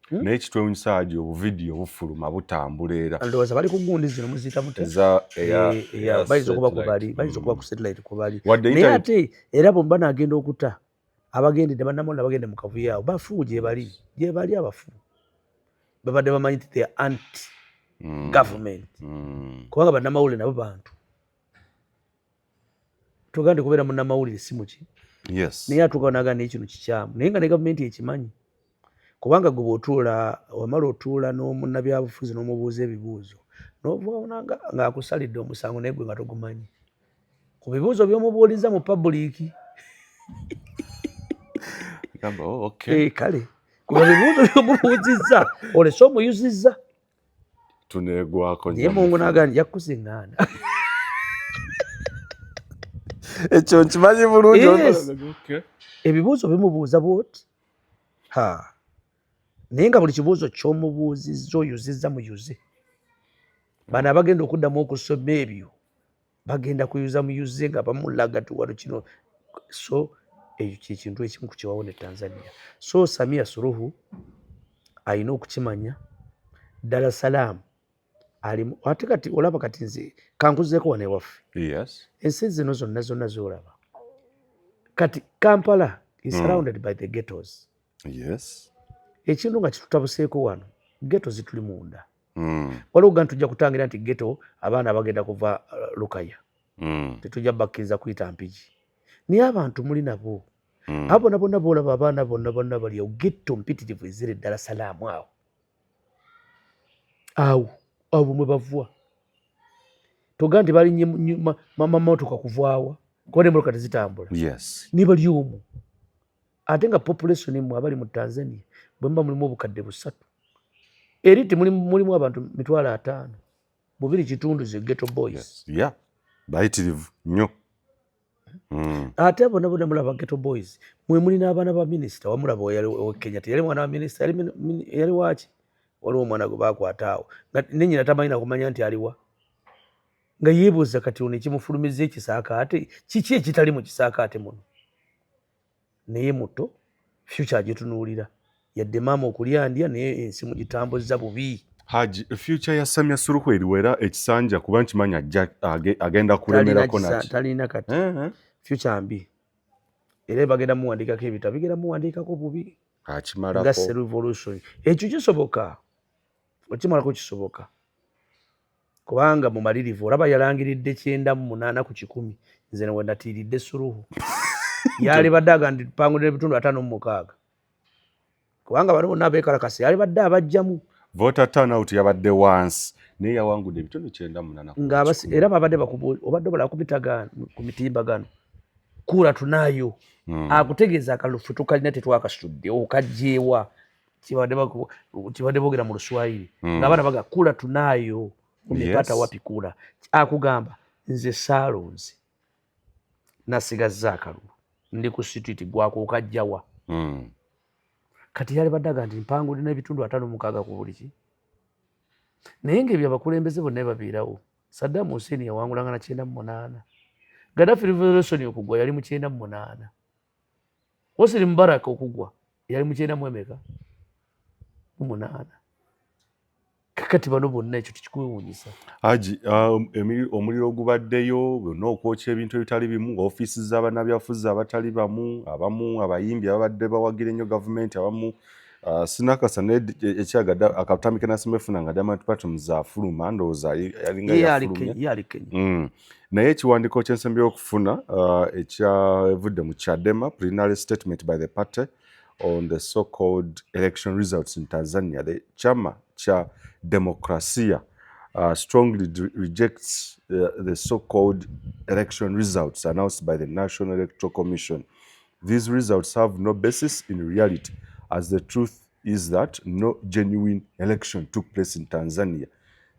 Hmm? Naye kitwewunyisa Haji, obuvidiyo bufuluma butambula era. Ndowooza bali ku gundi zino muziyita mutya? Eh, bayinza okuba kubali, bayinza okuba ku satellite kubali, naye ate era bwe banagenda okuta abagendedde bannamawulire abagende mu kavuyo awo bafu gyebali, gyebali abafu babadde bamanyi nti they are anti government, kubanga bannamawulire nabo bantu. Tugamba nti kubeera munnamawulire si muki, naye atuuka naga naye kino kikyamu, naye nga ne gavumenti ekimanyi, kubanga gwe bw'otuula wamala otuula n'omunnabyabufuzi n'omubuuza ebibuuzo n'ovaona ng'akusalidde omusango, naye gwe nga togumanyi ku bibuuzo by'omubuuliza mu public. Oh, eh, kale kuba bibuuzo by'omubuuzizza olese omuyuzizza. Tunegwako. Naye Mungu naga nti yakusiŋŋaana. Ekyo nkimanyi bulungi. Ebibuuzo bimubuuza bwoti ha, naye nga buli kibuuzo kyomubuuzizza oyuzizza muyuze. Bano abagenda okuddamu okusoma ebyo bagenda kuyuza muyuze nga bamulaga ti wano kino. So ekyo kyekintu ekimu ku kiwawo ne Tanzania. So Samia Suluhu alina okukimanya ddala salaamu alimu. Ate kati olaba, kati nze kankuzeeko wano ewaffe. Ensi zino zonna zonna zolaba kati, Kampala is surrounded by the ghettos. Ekintu nga kitutabuseeko wano, ghetto zituli munda. Waliwo ga tujja kutangira nti ghetto abaana bagenda kuva Lukaya, tetujja bakkiriza kuyita Mpigi, naye abantu muli nabo. Abo bonna bonna boolaba, abaana bonna bonna bali awo, ghetto mpitirivu eziri eddala salaamu awo awo abo mwe bavwa. Toga nti balinye mamotoka kuvaawa, kuba nemotoka tezitambula. Ne bali omwo, ate nga population mmwe abali mu Tanzania bwe muba mulimu 3,000, eri ti mulimu abantu 52,000, ze ghetto boys. Yes. Yeah. Bayitirivu nnyo. Ate bonna bonna mulaba ghetto boys, mwe muli n'abaana ba minisita. Wamulaba owe Kenya, teyali mwana wa minisita, yali waki? Waliwo omwana gwe bakwata awo nga ne nnyina tamanyi nakumanya nti aliwa, nga yeebuuza kati ono ekimufulumiza ekisaakaate kiki ekitali mu kisaakaate muno? Naye muto, future agitunuulira, yadde maama okulya ndya, naye ensi mugitambuza bubi. Haji, future ya Samia Suluhu eriwera ekisanja, kuba nkimanyi ajja agenda kulemerako naki. Talina kati future mbi, era bagenda muwandiikako ebitabo, bigenda muwandiikako bubi nga Akimalako. Revolution ekyo kisoboka, okimalako kisoboka. Kubanga mumalirivu, olaba yalangiridde 98%. Nze newe natiiridde Suluhu, yalibadde aga nti pangulira ebitundu 56, kubanga bano bonna abeekalakasi yalibadde abajjamu. Voter turnout yabadde wansi, naye yawangudde ebitundu 98. Nga era babadde obadde obala ku mitimbagano, "Kura tunayo." Akutegeeza akalufu tukalina, tetwakasudde, okajjeewa? Kibadde boogera mu Luswayiri. Ng'abaana baga, "Kura tunayo, umepata wapi kura?" Akugamba, "Nze saalonze, nasigazza akalulu, ndi ku street, gwako okajjawa?" Kati yalibadde aga nti mpangulina ebitundu 56 ku buli ki, naye ngaebyo abakulembeze bonna babeerawo. Saddam Hussein yawangulanga na 98. Gaddafi revolution okugwa yali mu 98. Hosni Mubarak okugwa yali mu kyenda mu emeka? Mu munaana. Kakati bano bonna ekyo tekikwewuunyisa. Haji, omuliro ogubaddeyo byonna, okwokya ebintu ebitali bimu, ofiisi z'abannabyafuzi abatali bamu, abamu abayimbi ababadde bawagira ennyo gavumenti, abamu sinakasa ekyagadde akatambi kenasimefuna nga Diamond Platnumz afuluma, ndowooza yalinga yafulumye. Naye ekiwandiiko kyensembyeyo okufuna ekyavudde mu Chadema, preliminary statement by the party on the so-called election results in Tanzania. The Chama cha Demokrasia strongly rejects the so-called election results announced by the National Electoral Commission. These results have no basis in reality, as the truth is that no genuine election took place in Tanzania.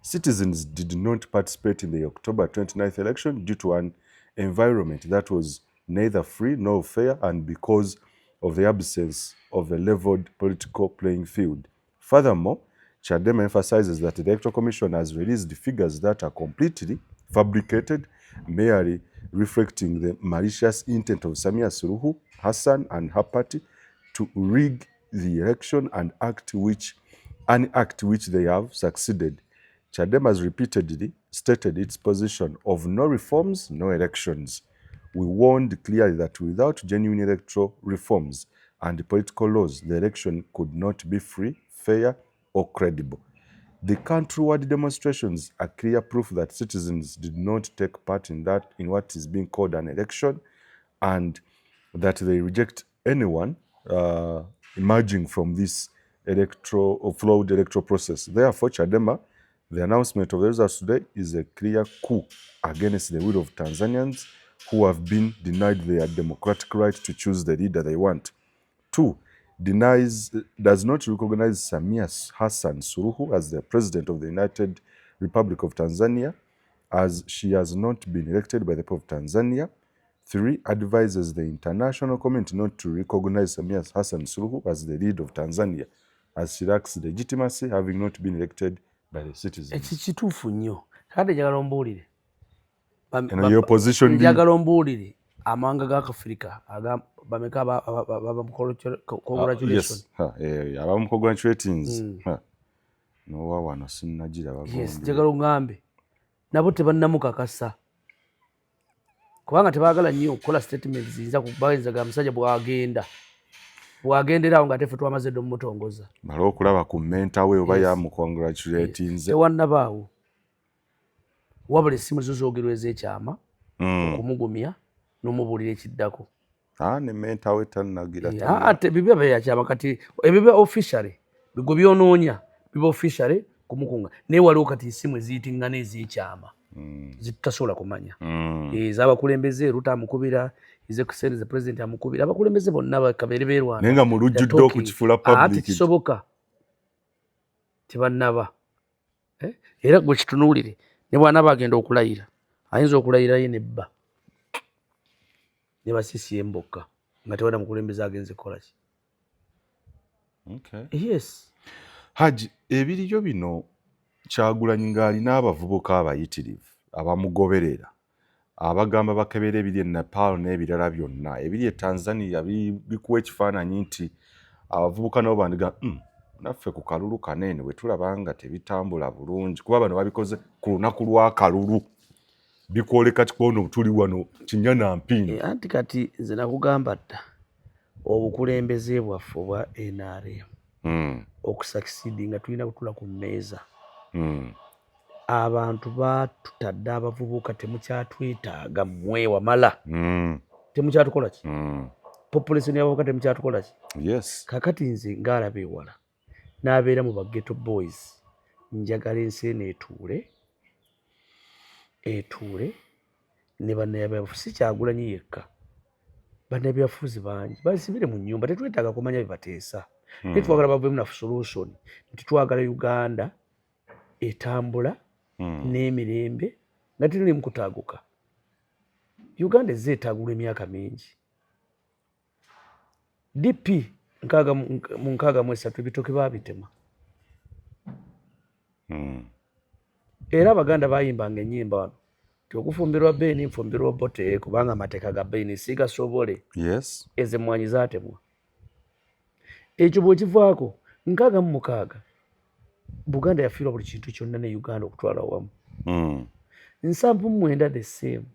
Citizens did not participate in the October 29th election due to an environment that was neither free nor fair and because of the absence of a leveled political playing field. Furthermore, Chadema emphasizes that the Electoral Commission has released figures that are completely fabricated, merely reflecting the malicious intent of Samia Suluhu Hassan and her party to rig the election and act which an act which they have succeeded. Chadema has repeatedly stated its position of no reforms, no elections. We warned clearly that without genuine electoral reforms and political laws, the election could not be free, fair, or credible. The countrywide demonstrations are clear proof that citizens did not take part in what is being called an election and that they reject anyone emerging from this electoral or flawed electoral process. Therefore, Chadema, the announcement of the results today is a clear coup against the will of Tanzanians who have been denied their democratic right to choose the leader they want. Two, does not recognize Samia Hassan Suluhu as the president of the United Republic of Tanzania, as she has not been elected by the people of Tanzania. Three, advises the international community not to recognize Samia Hassan Suluhu as the leader of Tanzania, as she lacks legitimacy, having not been elected by the citizens. Ekyo kituufu nnyo. Kakati njagala ombuulire. Eno ye opposition. Njagala ombuulire, amawanga ga Afirika bameka abamu congratulation? Abamu congratulations nowa wano sinnagiraba. Yes, njagala oŋŋambe, nabo tebannamukakasa kubanga tebaagala nnyo okukola statement ziyinza bayinza ga musajja bwagenda bwagenderawo nga tefe twamaze dde omumutongoza. Male okulaba ku mentor we oba yamucongratulatinze. Tewannabaawo, wabula essimu zo zoogerwa ez'ekyama okumugumya n'omubuulira ekiddako. Ah, ne mentor we tannagira. Ate biba byakyama. Kati ebiba officially bigwe byonoonya, biba officially kumukunga, naye waliwo kati esimu eziyitiŋŋana ez'ekyama zitutasobola kumanya ez'abakulembeze. Ruto amukubira, His Excellency President amukubira, abakulembeze bonna bakabeere beerwana. Naye nga mu lujjudde okukifuula public. Tekisoboka, tebannaba. Eh? Era gwe kitunuulire, ne bw'anaaba agenda okulayira, ayinza okulayirayo nebba ne ba CCM bokka nga tewena mukulembeze agenze kukola ki. Okay. Yes. Haji, ebiriyo bino, Kyagulanyi ng'alina abavubuka abayitirivu abamugoberera, abagamba bakebera ebiri e Nepal n'ebirala byonna ebiri e Tanzania, bikuwa ekifaananyi nti abavubuka nabo bandiga naffe ku kalulu kaneene bwe tulaba nga tebitambula bulungi, kuba bano babikoze ku lunaku lw'akalulu, bikwoleka kikono tuli wano kinya na mpindu. Eh, anti kati nze nakugamba dda, obukulembeze bwaffe obwa NRM okusucceed nga tulina kutula ku mmeeza. Abantu batutadde, abavubuka temukyatwetaaga mmwe wamala. Temukyatukola ki? Population y'abavubuka temukyatukola ki? Yes. Kakati nze ngaalaba ewala n'abeera mu ba ghetto boys, njagala ensi eno etuule etuule ne bannabyabufuzi. Si Kyagulanyi yekka, bannabyabufuzi bangi basibire mu nnyumba, tetwetaaga kumanya bye bateesa, naye twagala baveemu na solution nti twagala Uganda etambula n'emirembe nga teririmu kutaaguka. Uganda ezze etaagulwa emyaka mingi. DP mu 63 ebitooke baabitema. Era Abaganda bayimbanga ennyimba wano ti okufumbirwa Beini, nfumbirwa Obote, kubanga amateeka ga Beini sigasobole. Ezo emmwanyi zaatemwa. Ekyo bw'okivaako, 66 Buganda yafiirwa buli kintu kyonna ne Uganda okutwala wamu. 79 the same,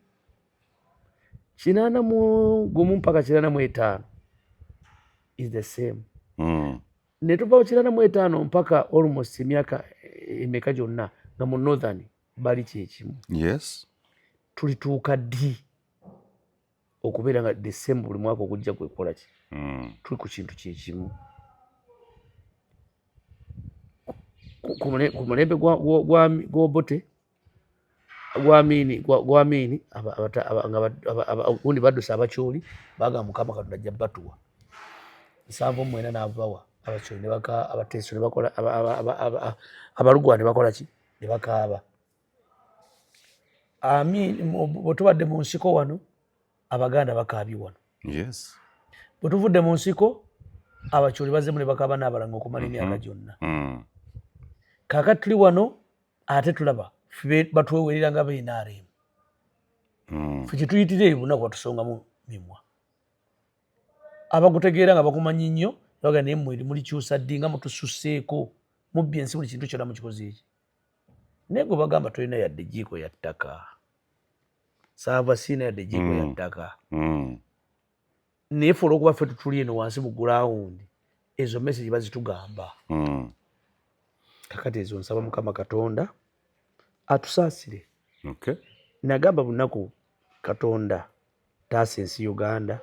81 mpaka 85 is the same. Ne tuva 85 mpaka almost emyaka emeka gyonna nga mu northern bali kyekimu. Tulituuka ddi okubeera nga the same buli mwaka ogujja gwekukola ki? Tuli ku kintu kyekimu. Ku mulembe gw'Obote, gw'Amini, gundi baddusa Abakyoli, bagamba Mukama Katonda ajja batuwa. 79 n'abawa Abakyoli ne baka Abateeso ne bakola Abalugwa ne bakola ki, ne bakaaba. Amin bwe tubadde mu nsiko wano, Abaganda bakaabye wano. Bwe tuvudde mu nsiko, Abakyoli bazzemu ne bakaaba n'abalanga okumala emyaka gyonna. Kaakati tuli wano ate tulaba ffe batwewerera nga ba NRM. Ffe kyetuyitira eyo bunaku batusongamu mimwa. Abakutegeera nga bakumanyi nnyo baga, naye mmwe mulikyusa ddi nga mutususseeko, mubbye ensi, buli kintu kyonna mukikoze eki? Naye gwe bagamba tolina yadde jjiiko ya ttaka, saava siina yadde jjiiko ya ttaka. Naye ffe olwokuba ffe tutuli eno wansi mu ground, ezo message bazitugamba. Kakati ezo nsaba Mukama Katonda atusaasire. Nagamba bunaku, Katonda taasa ensi Uganda,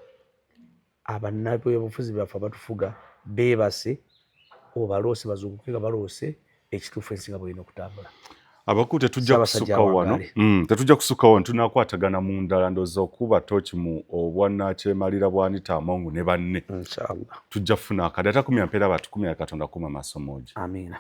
abannabyabufuzi baffe abatufuga beebase obaloose, bazuukuke nga baloose ekituufu, ensi nga bwelina okutambula. Abakulu, tetujja kusukka wano, tetujja kusukka wano, tunakwatagana mu ndala. Ndowooza okuba tooki mu obwannakyemalira bwa Anita Among ne banne. Inshallah. Tujja kufuna akadde. Atakumya mpeera batukumya. Katonda kuma maaso moogi. Amiina.